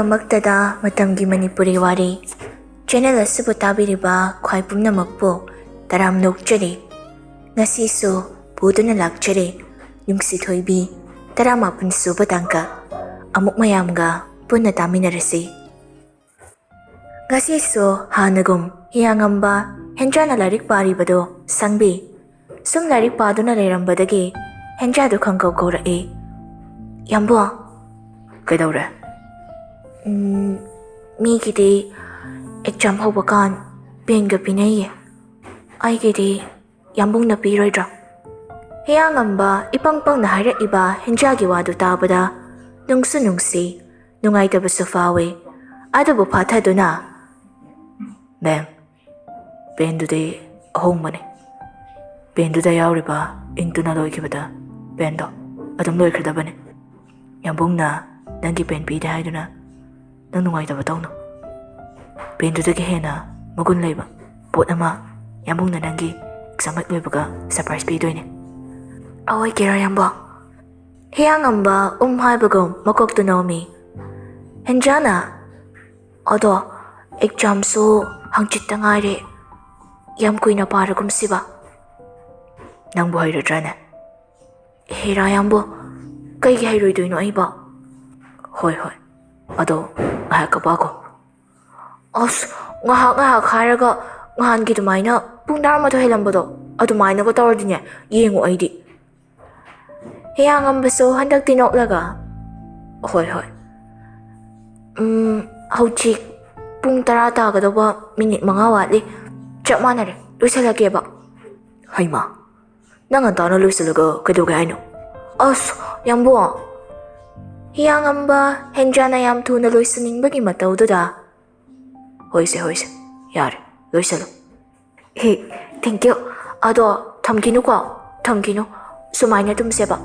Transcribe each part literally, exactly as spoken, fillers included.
ꯃꯛꯇꯗ ꯃꯇꯝꯒꯤ ꯃꯅꯤꯄꯨꯔꯤ ꯋꯥꯔꯤ ꯆꯦꯅꯦꯜ ꯑꯁꯤꯕꯨ ꯇꯥꯕꯤꯔꯤꯕ ꯈ꯭ꯋꯥꯏ ꯄꯨꯝꯅꯃꯛꯄꯨ ꯇꯔꯥꯝꯅ ꯑꯣꯛꯆꯔꯤ꯫ ꯉꯁꯤꯁꯨ ꯄꯨꯗꯨꯅ ꯂꯥꯛꯆꯔꯤ ꯅꯨꯡꯁꯤ ꯊꯣꯏꯕꯤ, ꯇꯔꯥꯃꯥꯄꯟ ꯁꯨꯕ ꯇꯥꯡꯀꯛ꯫ ꯑꯃꯨꯛ ꯃꯌꯥꯝꯒ ꯄꯨꯟꯅ ꯇꯥꯃꯤꯟꯅꯔꯁꯤ꯫ ꯉꯁꯤꯁꯨ ꯍꯥꯟꯅꯒꯨꯝ ꯍꯤꯌꯥꯉꯝꯕ ꯍꯦꯟꯖꯥꯅ ꯂꯥꯏꯔꯤꯛ ꯄꯥꯔꯤꯕꯗꯨ ꯁꯪꯕꯤ꯫ ꯁꯨꯝ ꯂꯥꯏꯔꯤꯛ ꯄꯥꯗꯨꯅ ꯂꯩꯔꯝꯕꯗꯒꯤ ꯍꯦꯟꯖꯥꯗꯨ ꯈꯪꯀꯧ ꯀꯧꯔꯛꯏ꯫ "ꯌꯥꯝꯕꯣ!" "ꯀꯩꯗꯧꯔꯦ?" "ꯎꯝ, ꯃꯤꯒꯤꯗꯤ ꯑꯦꯛꯖꯥꯝ ꯍꯧꯕ ꯀꯥꯟ ꯄꯦꯟꯒ ꯄꯤꯅꯩꯌꯦ, ꯑꯩꯒꯤꯗꯤ ꯌꯥꯝꯕꯨꯡꯅ ꯄꯤꯔꯣꯏꯗ꯭ꯔꯥ?" ꯍꯤꯌꯥꯉꯝꯕ ꯏꯄꯪ ꯄꯪꯅ ꯍꯥꯏꯔꯛꯏꯕ ꯍꯦꯟꯖꯥꯒꯤ ꯋꯥꯗꯨ ꯇꯥꯕꯗ ꯅꯨꯡꯁꯨ ꯅꯨꯡꯁꯤ, ꯅꯨꯡꯉꯥꯏꯇꯕꯁꯨ ꯐꯥꯎꯏ꯫ ꯑꯗꯨꯕꯨ ꯐꯥꯊꯗꯨꯅ, "ꯃꯦꯝ, ꯄꯦꯟꯗꯨꯗꯤ ꯑꯍꯣꯡꯕꯅꯤ꯫ ꯄꯦꯟꯗꯨꯗ ꯌꯥꯎꯔꯤꯕ ꯏꯪꯛꯇꯨꯅ ꯂꯣꯏꯈꯤꯕꯗ ꯄꯦꯟꯗꯣ ꯑꯗꯨꯝ ꯂꯣꯏꯈ꯭ꯔꯗꯕꯅꯤ꯫ ꯌꯥꯝꯕꯨꯡꯅ ꯅꯪꯒꯤ ꯄꯦꯟ ꯄꯤꯗꯦ ꯍꯥꯏꯗꯨꯅ ꯅꯪ ꯅꯨꯡꯉꯥꯏꯇꯕ ꯇꯧꯅꯨ꯫ ꯄꯦꯟꯗꯨꯗꯒꯤ ꯍꯦꯟꯅ ꯃꯒꯨꯟ ꯂꯩꯕ ꯄꯣꯠ ꯑꯃ ꯌꯥꯝꯕꯨꯡꯅ ꯅꯪꯒꯤ ꯑꯦꯛꯖꯥꯝ ꯍꯦꯛ ꯂꯣꯏꯕꯒ ꯁꯔꯄ꯭ꯔꯥꯏꯖ ꯄꯤꯗꯣꯏꯅꯦ꯫" "ꯑꯑꯣꯏꯒꯦꯔꯥ ꯌꯥꯝꯕꯣ?" ꯍꯤꯌꯥꯉꯝꯕ ꯎꯝ ꯍꯥꯏꯕꯒꯨꯝ ꯃꯀꯣꯛꯇꯨ ꯅꯣꯝꯃꯤ꯫ ꯍꯦꯟꯖꯥꯅ, "ꯑꯗꯣ ꯑꯦꯛꯖꯥꯝꯁꯨ ꯍꯪꯆꯤꯠꯇ ꯉꯥꯏꯔꯦ, ꯌꯥꯝ ꯀꯨꯏꯅ ꯄꯥꯔꯒꯨꯝꯁꯤꯕ꯫" "ꯅꯪꯕꯨ ꯍꯩꯔꯗ꯭ꯔꯥꯅꯦ?" "ꯍꯦꯔꯥ ꯌꯥꯝꯕꯣ, ꯀꯩꯒꯤ ꯍꯩꯔꯣꯏꯗꯣꯏꯅꯣ ꯑꯩꯕꯣ?" "ꯍꯣꯏ, ꯍꯣꯏ, ꯑꯗꯣ ꯉꯥꯏꯍꯥꯛꯀ ꯄꯥꯈꯣ꯫" "ꯑꯁ, ꯉꯥꯏꯍꯥꯛ ꯉꯥꯏꯍꯥꯛ ꯍꯥꯏꯔꯒ ꯅꯍꯥꯟꯒꯤ ꯑꯗꯨꯃꯥꯏꯅ ꯄꯨꯡ ꯇꯔꯥꯃꯥꯊꯣꯏ ꯍꯦꯜꯂꯝꯕꯗꯣ ꯑꯗꯨꯃꯥꯏꯅꯒ ꯇꯧꯔꯗꯤꯅꯦ, ꯌꯦꯡꯉꯨ ꯑꯩꯗꯤ꯫" ꯍꯤꯌꯥꯉꯝꯕꯁꯨ ꯍꯟꯗꯛꯇꯤ ꯅꯣꯛꯂꯒ, "ꯍꯣꯏ, ꯍꯣꯏ꯫ ꯎꯝ, ꯍꯧꯖꯤꯛ ꯄꯨꯡ ꯇꯔꯥ ꯇꯥꯒꯗꯧꯕ ꯃꯤꯅꯤꯠ ꯃꯉꯥ ꯋꯥꯠꯂꯤ꯫ ꯆꯞ ꯃꯥꯟꯅꯔꯦ, ꯂꯣꯏꯁꯤꯜꯂꯒꯦꯕ꯫" "ꯍꯩꯃꯥ, ꯅꯪ ꯉꯟꯇꯥꯅ ꯂꯣꯏꯁꯤꯜꯂꯒ ꯀꯩꯗꯧꯒꯦ ꯍꯥꯏꯅꯣ?" "ꯑꯁ, ꯌꯥꯝꯕꯨꯡ!" ꯍꯤꯌꯥꯉꯝꯕ ꯍꯦꯟꯖꯥꯅ ꯌꯥꯝ ꯊꯨꯅ ꯂꯣꯏꯁꯤꯟꯅꯤꯡꯕꯒꯤ ꯃꯇꯧꯗꯨꯗ, "ꯍꯣꯏꯁꯦ, ꯍꯣꯏꯁꯦ, ꯌꯥꯔꯦ, ꯂꯣꯏꯁꯤꯜꯂꯣ꯫" "ꯍꯦ, thank you꯫ ꯑꯗꯣ ꯊꯝꯈꯤꯅꯨꯀꯣ, ꯊꯝꯈꯤꯅꯨ꯫ ꯁꯨꯃꯥꯏꯅ ꯇꯨꯝꯁꯦꯕ꯫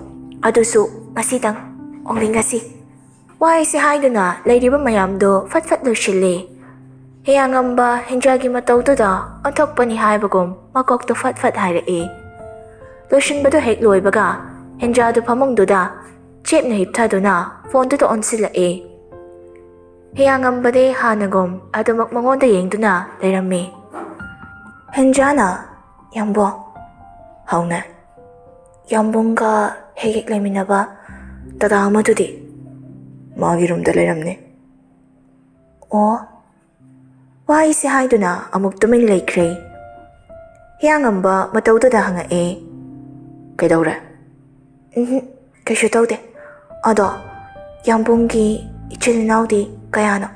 ꯑꯗꯨꯁꯨ ꯉꯁꯤꯗꯪ, only ꯉꯁꯤ꯫" ꯋꯥꯍꯩꯁꯦ ꯍꯥꯏꯗꯨꯅ ꯂꯩꯔꯤꯕ ꯃꯌꯥꯝꯗꯣ ꯐꯠ ꯐꯠ ꯂꯣꯏꯁꯤꯜꯂꯦ꯫ ꯍꯤꯌꯥꯉꯝꯕ ꯍꯦꯟꯖꯥꯒꯤ ꯃꯇꯧꯗꯨꯗ ꯑꯣꯟꯊꯣꯛꯄꯅꯤ ꯍꯥꯏꯕꯒꯨꯝ ꯃꯀꯣꯛꯇꯣ ꯐꯠ ꯐꯠ ꯍꯥꯏꯔꯛꯑꯦ꯫ ꯂꯣꯏꯁꯤꯟꯕꯗꯣ ꯍꯦꯛ ꯂꯣꯏꯕꯒ ꯍꯦꯟꯖꯥꯗꯨ ꯐꯃꯨꯡꯗꯨꯗ ꯆꯦꯞꯅ ꯍꯤꯞꯊꯗꯨꯅ ꯐꯣꯟꯗꯨꯗ ꯑꯣꯟꯁꯤꯜꯂꯛꯑꯦ꯫ ꯍꯤꯌꯥꯉꯝꯕꯗꯤ ꯍꯥꯟꯅꯒꯨꯝ ꯑꯗꯨꯃꯛ ꯃꯉꯣꯟꯗ ꯌꯦꯡꯗꯨꯅ ꯂꯩꯔꯝꯃꯤ꯫ ꯍꯦꯟꯖꯥꯅ, "ꯌꯥꯝꯕꯨꯡ?" ꯍꯧꯅ꯫ "ꯌꯥꯝꯕꯨꯡꯒ ꯍꯦꯛ ꯍꯦꯛ ꯂꯩꯃꯤꯟꯅꯕ ꯗꯗꯥ ꯑꯃꯗꯨꯗꯤ?" "ꯃꯥꯒꯤ ꯔꯨꯝꯗ ꯂꯩꯔꯝꯅꯤ꯫" "ꯑꯣ?" ꯋꯥꯍꯩꯁꯦ ꯍꯥꯏꯗꯨꯅ ꯑꯃꯨꯛ ꯇꯨꯃꯤꯟ ꯂꯩꯈ꯭ꯔꯦ꯫ ꯍꯤꯌꯥꯉꯝꯕ ꯃꯇꯧꯗꯨꯗ ꯍꯪꯉꯛꯑꯦ, "ꯀꯩꯗꯧꯔꯦ?" "ꯎꯝꯍꯨꯝ, ꯀꯩꯁꯨ ꯇꯧꯗꯦ꯫ ꯑꯗꯣ ꯌꯥꯝꯕꯨꯡꯒꯤ ꯏꯆꯤꯜ ꯏꯅꯥꯎꯗꯤ ꯀꯌꯥꯅꯣ?"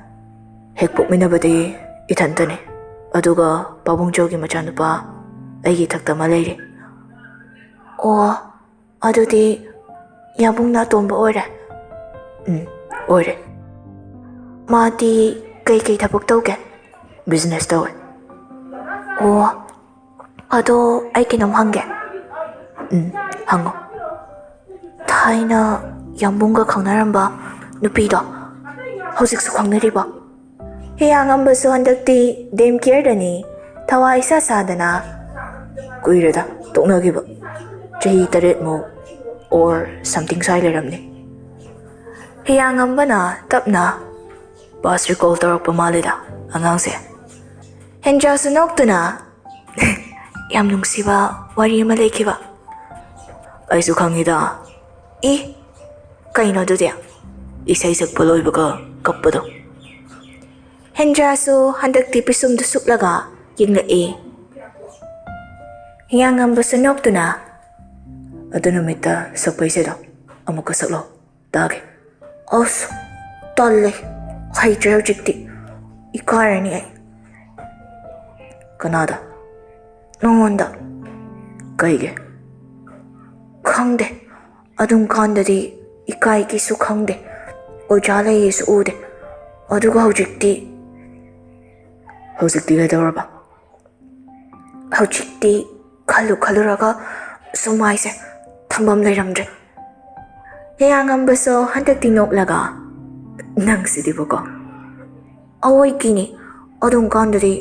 "ꯍꯦꯛ ꯄꯣꯛꯃꯤꯟꯅꯕꯗꯤ ꯏꯊꯟꯇꯅꯤ, ꯑꯗꯨꯒ ꯄꯥꯕꯨꯡꯖꯧꯒꯤ ꯃꯆꯥꯅꯨꯄꯥ ꯑꯩꯒꯤ ꯏꯊꯛꯇ ꯑꯃ ꯂꯩꯔꯦ꯫" "ꯑꯣ, ꯑꯗꯨꯗꯤ ꯌꯥꯝꯕꯨꯡꯅ ꯑꯇꯣꯝꯕ ꯑꯣꯏꯔꯦ?" "ꯎꯝ, ꯑꯣꯏꯔꯦ꯫" "ꯃꯥꯗꯤ ꯀꯩꯀꯩ ꯊꯕꯛ ꯇꯧꯒꯦ?" "ꯕꯤꯖꯤꯅꯦꯁ ꯇꯧꯋꯦ꯫" "ꯑꯣ, ꯑꯗꯣ ꯑꯩ ꯀꯩꯅꯣꯝ ꯍꯪꯒꯦ꯫" "ꯎꯝ, ꯍꯪꯉꯣ꯫" "ꯊꯥꯏꯅ ꯌꯥꯝꯕꯨꯡꯒ ꯈꯪꯅꯔꯝꯕ ꯅꯨꯄꯤꯗꯣ ꯍꯧꯖꯤꯛꯁꯨ ꯈꯪꯅꯔꯤꯕꯣ?" ꯍꯤꯌꯥꯉꯝꯕꯁꯨ ꯍꯟꯗꯛꯇꯤ ꯗꯦꯝ ꯀꯤꯌꯔꯗꯅꯤ, ꯊꯋꯥꯏ ꯏꯁꯥ ꯁꯥꯗꯅ꯫ "ꯀꯨꯏꯔꯦꯗ ꯇꯣꯛꯅꯈꯤꯕ, ꯆꯍꯤ ꯇꯔꯦꯠꯃꯨꯛ or something ꯁ꯭ꯋꯥꯏ ꯂꯩꯔꯝꯅꯤ꯫" ꯍꯤꯌꯥꯉꯝꯕꯅ ꯇꯞꯅ, "ꯄꯥꯁ ꯔꯤꯀꯣꯜ ꯇꯧꯔꯛꯄ ꯃꯥꯜꯂꯦꯗ ꯑꯉꯥꯡꯁꯦ꯫" ꯍꯦꯟꯖꯥꯁꯨ ꯅꯣꯛꯇꯨꯅ, "ꯌꯥꯝ ꯅꯨꯡꯁꯤꯕ ꯋꯥꯔꯤ ꯑꯃ ꯂꯩꯈꯤꯕ꯫" "ꯑꯩꯁꯨ ꯈꯪꯉꯤꯗ꯫" "ꯏ, ꯀꯩꯅꯣ ꯑꯗꯨꯗꯤ?" "ꯏꯁꯩ ꯁꯛꯄ ꯂꯣꯏꯕꯒ ꯀꯞꯄꯗꯣ꯫" ꯍꯦꯟꯖꯥꯁꯨ ꯍꯟꯗꯛꯇꯤ ꯄꯤꯁꯨꯝꯗꯨ ꯁꯨꯛꯂꯒ ꯌꯦꯡꯂꯛꯏ꯫ ꯍꯤꯌꯥꯉꯝꯕꯁꯨ ꯅꯣꯛꯇꯨꯅ, "ꯑꯗꯨ ꯅꯨꯃꯤꯠꯇ ꯁꯛꯄ ꯏꯁꯩꯗꯣ ꯑꯃꯨꯛꯀ ꯁꯛꯂꯣ ꯇꯥꯒꯦ꯫" "ꯑꯁ, ꯇꯜꯂꯦ, ꯍꯩꯇ꯭ꯔꯦ ꯍꯧꯖꯤꯛꯇꯤ, ꯏꯀꯥꯏꯔꯅꯤ ꯑꯩ꯫" "ꯀꯅꯥꯗ?" "ꯅꯉꯣꯟꯗ꯫" "ꯀꯩꯒꯤ?" "ꯈꯪꯗꯦ, ꯑꯗꯨꯝ ꯀꯥꯟꯗꯗꯤ ꯏꯀꯥꯏꯒꯦꯁꯨ ꯈꯪꯗꯦ, ꯑꯣꯖꯥ ꯂꯩꯌꯦꯁꯨ ꯎꯗꯦ, ꯑꯗꯨꯒ ꯍꯧꯖꯤꯛꯇꯤ꯫" "ꯍꯧꯖꯤꯛꯇꯤ ꯀꯩꯗꯧꯔꯕ?" "ꯍꯧꯖꯤꯛꯇꯤ ꯈꯜꯂꯨ ꯈꯜꯂꯨꯔꯒ ꯁꯨꯝ ꯃꯥꯏꯁꯦ ꯊꯝꯐꯝ ꯂꯩꯔꯝꯗ꯭ꯔꯦ꯫" ꯍꯤꯌꯥꯉꯝꯕꯁꯨ ꯍꯟꯗꯛꯇꯤ ꯅꯣꯛꯂꯒ, "ꯅꯪꯁꯤꯗꯤꯕꯀꯣ꯫" "ꯑꯋꯣꯏꯀꯤꯅꯦ, ꯑꯗꯨꯝ ꯀꯥꯟꯗꯗꯤ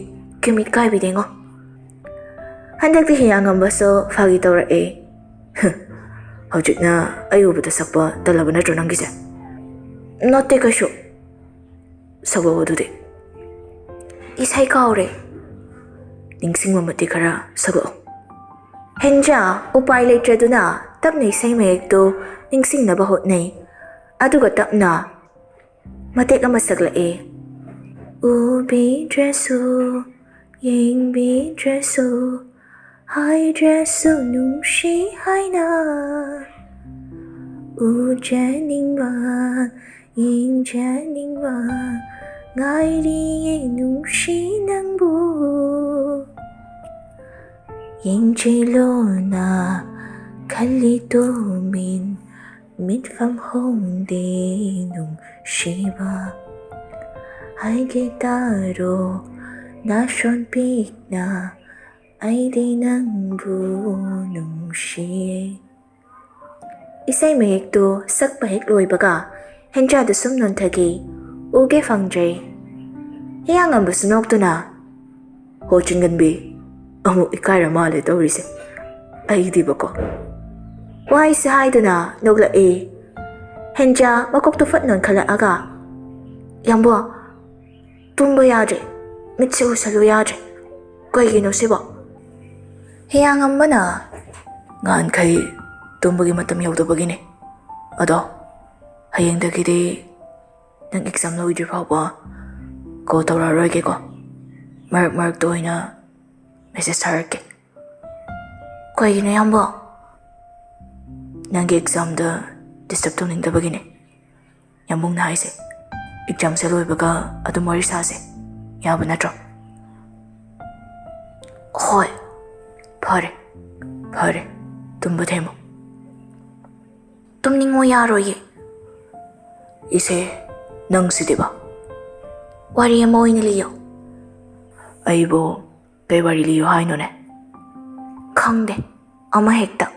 ꯀꯤꯃꯤꯠ ꯀꯥꯏꯕꯤꯗꯦꯉꯣ꯫" ꯍꯟꯗꯛꯇꯤ ꯍꯤꯌꯥꯉꯝꯕꯁꯨ ꯐꯥꯒꯤ ꯇꯧꯔꯛꯑꯦ꯫ "ꯍꯧꯖꯤꯛꯅ ꯑꯩ ꯎꯕꯗ ꯁꯛꯄ ꯇꯜꯂꯕ ꯅꯠꯇ꯭ꯔꯣ ꯅꯪꯒꯤꯁꯦ?" "ꯅꯠꯇꯦ ꯀꯩꯁꯨ꯫" ꯁꯛꯂꯛꯑꯣ ꯑꯗꯨꯗꯤ꯫ ꯏꯁꯩ ꯀꯥꯎꯔꯦ꯫ ꯅꯤꯡꯁꯤꯡꯕ ꯃꯇꯦꯛ ꯈꯔ ꯁꯛꯂꯛꯑꯣ꯫ ꯍꯦꯟꯖꯥ ꯎꯄꯥꯏ ꯂꯩꯇ꯭ꯔꯗꯨꯅ ꯇꯞꯅ ꯏꯁꯩ ꯃꯌꯦꯛꯇꯨ ꯅꯤꯡꯁꯤꯡꯅꯕ ꯍꯣꯠꯅꯩ꯫ ꯑꯗꯨꯒ ꯇꯞꯅ ꯃꯇꯦꯛ ꯑꯃ ꯁꯛꯂꯛꯏ꯫ ꯎꯕꯤꯗ꯭ꯔꯁꯨ, ꯌꯦꯡꯕꯤꯗ꯭ꯔꯁꯨ, ꯍꯥꯏꯗ꯭ꯔꯁꯨ ꯅꯨꯡꯁꯤ ꯍꯥꯏꯅ꯫ ꯎꯖꯅꯤꯡꯕ, ꯌꯦꯡꯖꯅꯤꯡꯕ, ꯉꯥꯏꯔꯤꯌꯦ ꯅꯨꯡꯁꯤ ꯅꯪꯕꯨ꯫ ꯌꯦꯡꯖꯤꯜꯂꯣꯅ ꯈꯜꯂꯤ ꯇꯨꯃꯤꯟ, ꯃꯤꯠꯐꯝ ꯍꯣꯡꯗꯦ ꯅꯨꯡꯁꯤꯕ꯫ ꯍꯥꯏꯒꯦ ꯇꯥꯔꯣ ꯅꯥꯁꯣꯟ ꯄꯤꯛꯅ, ꯑꯩꯗꯤ ꯅꯪꯕꯨ ꯅꯨꯡꯁꯤꯌꯦ꯫ ꯏꯁꯩ ꯃꯌꯦꯛꯇꯨ ꯁꯛꯄ ꯍꯦꯛ ꯂꯣꯏꯕꯒ ꯍꯦꯟꯖꯥꯗꯨ ꯁꯨꯝ ꯅꯣꯟꯊꯈꯤ꯫ ꯎꯒꯦ ꯐꯪꯗ꯭ꯔꯦ꯫ ꯍꯤꯌꯥꯡꯉꯝꯕꯁꯨ ꯅꯣꯛꯇꯨꯅ, "ꯍꯣ ꯆꯤꯡꯒꯟꯕꯤ, ꯑꯃꯨꯛ ꯏꯀꯥꯏꯔ ꯃꯥꯜꯂꯦ ꯇꯧꯔꯤꯁꯦ꯫ ꯑꯩꯗꯤꯕꯀꯣ"꯫ ꯋꯥꯍꯩꯁꯦ ꯍꯥꯏꯗꯨꯅ ꯅꯣꯛꯂꯛꯏ꯫ ꯍꯦꯟꯖꯥ ꯃꯀꯣꯛꯇꯨ ꯐꯠ ꯅꯣꯟꯈꯠꯂꯛꯑꯒ, "ꯌꯥꯝꯕꯣ, ꯇꯨꯝꯕ ꯌꯥꯗ꯭ꯔꯦ, ꯃꯤꯠꯁꯦ ꯎꯁꯜꯂꯨ ꯌꯥꯗ꯭ꯔꯦ꯫ ꯀꯩꯒꯤꯅꯣ ꯁꯤꯕꯣ?" ꯍꯤꯌꯥꯡꯉꯝꯕꯅ, "ꯉꯍꯥꯟꯈꯩ ꯇꯨꯝꯕꯒꯤ ꯃꯇꯝ ꯌꯧꯗꯕꯒꯤꯅꯦ꯫ ꯑꯗꯣ ꯍꯌꯦꯡꯗꯒꯤꯗꯤ ꯅꯪ ꯑꯦꯛꯖꯥꯝ ꯂꯣꯏꯗ꯭ꯔꯤ ꯐꯥꯎꯕ ꯀꯣꯜ ꯇꯧꯔꯛꯑꯔꯣꯏꯒꯦꯀꯣ꯫ ꯃꯔꯛ ꯃꯔꯛꯇ ꯑꯣꯏꯅ ꯃꯦꯁꯦꯖ ꯊꯥꯔꯛꯀꯦ"꯫ "ꯀꯩꯒꯤꯅꯣ ꯏꯌꯥꯝꯕ?" "ꯅꯪꯒꯤ ꯑꯦꯛꯖꯥꯝꯗ ꯗꯤꯁꯇꯔꯕ ꯇꯧꯅꯤꯡꯗꯕꯒꯤꯅꯦ ꯌꯥꯝꯕꯨꯡꯅ ꯍꯥꯏꯁꯦ꯫ ꯑꯦꯛꯖꯥꯝꯁꯦ ꯂꯣꯏꯕꯒ ꯑꯗꯨꯝ ꯋꯥꯔꯤ ꯁꯥꯁꯦ, ꯌꯥꯕ ꯅꯠꯇ꯭ꯔꯣ?" "ꯍꯣꯏ, ꯐꯔꯦ, ꯐꯔꯦ, ꯇꯨꯝꯕ ꯊꯦꯝꯃꯨ"꯫ "ꯇꯨꯝꯅꯤꯡꯉꯣ ꯌꯥꯔꯣꯏꯌꯦ"꯫ "ꯏꯁꯦ, ꯅꯪꯁꯤꯗꯤꯕ"꯫ "ꯋꯥꯔꯤ ꯑꯃ ꯑꯣꯏꯅ ꯂꯤꯌꯣ"꯫ "ꯑꯩꯕꯨ ꯀꯩ ꯋꯥꯔꯤ ꯂꯤꯌꯣ ꯍꯥꯏꯅꯣꯅꯦ?" "ꯈꯪꯗꯦ, ꯑꯃ ꯍꯦꯛꯇ"꯫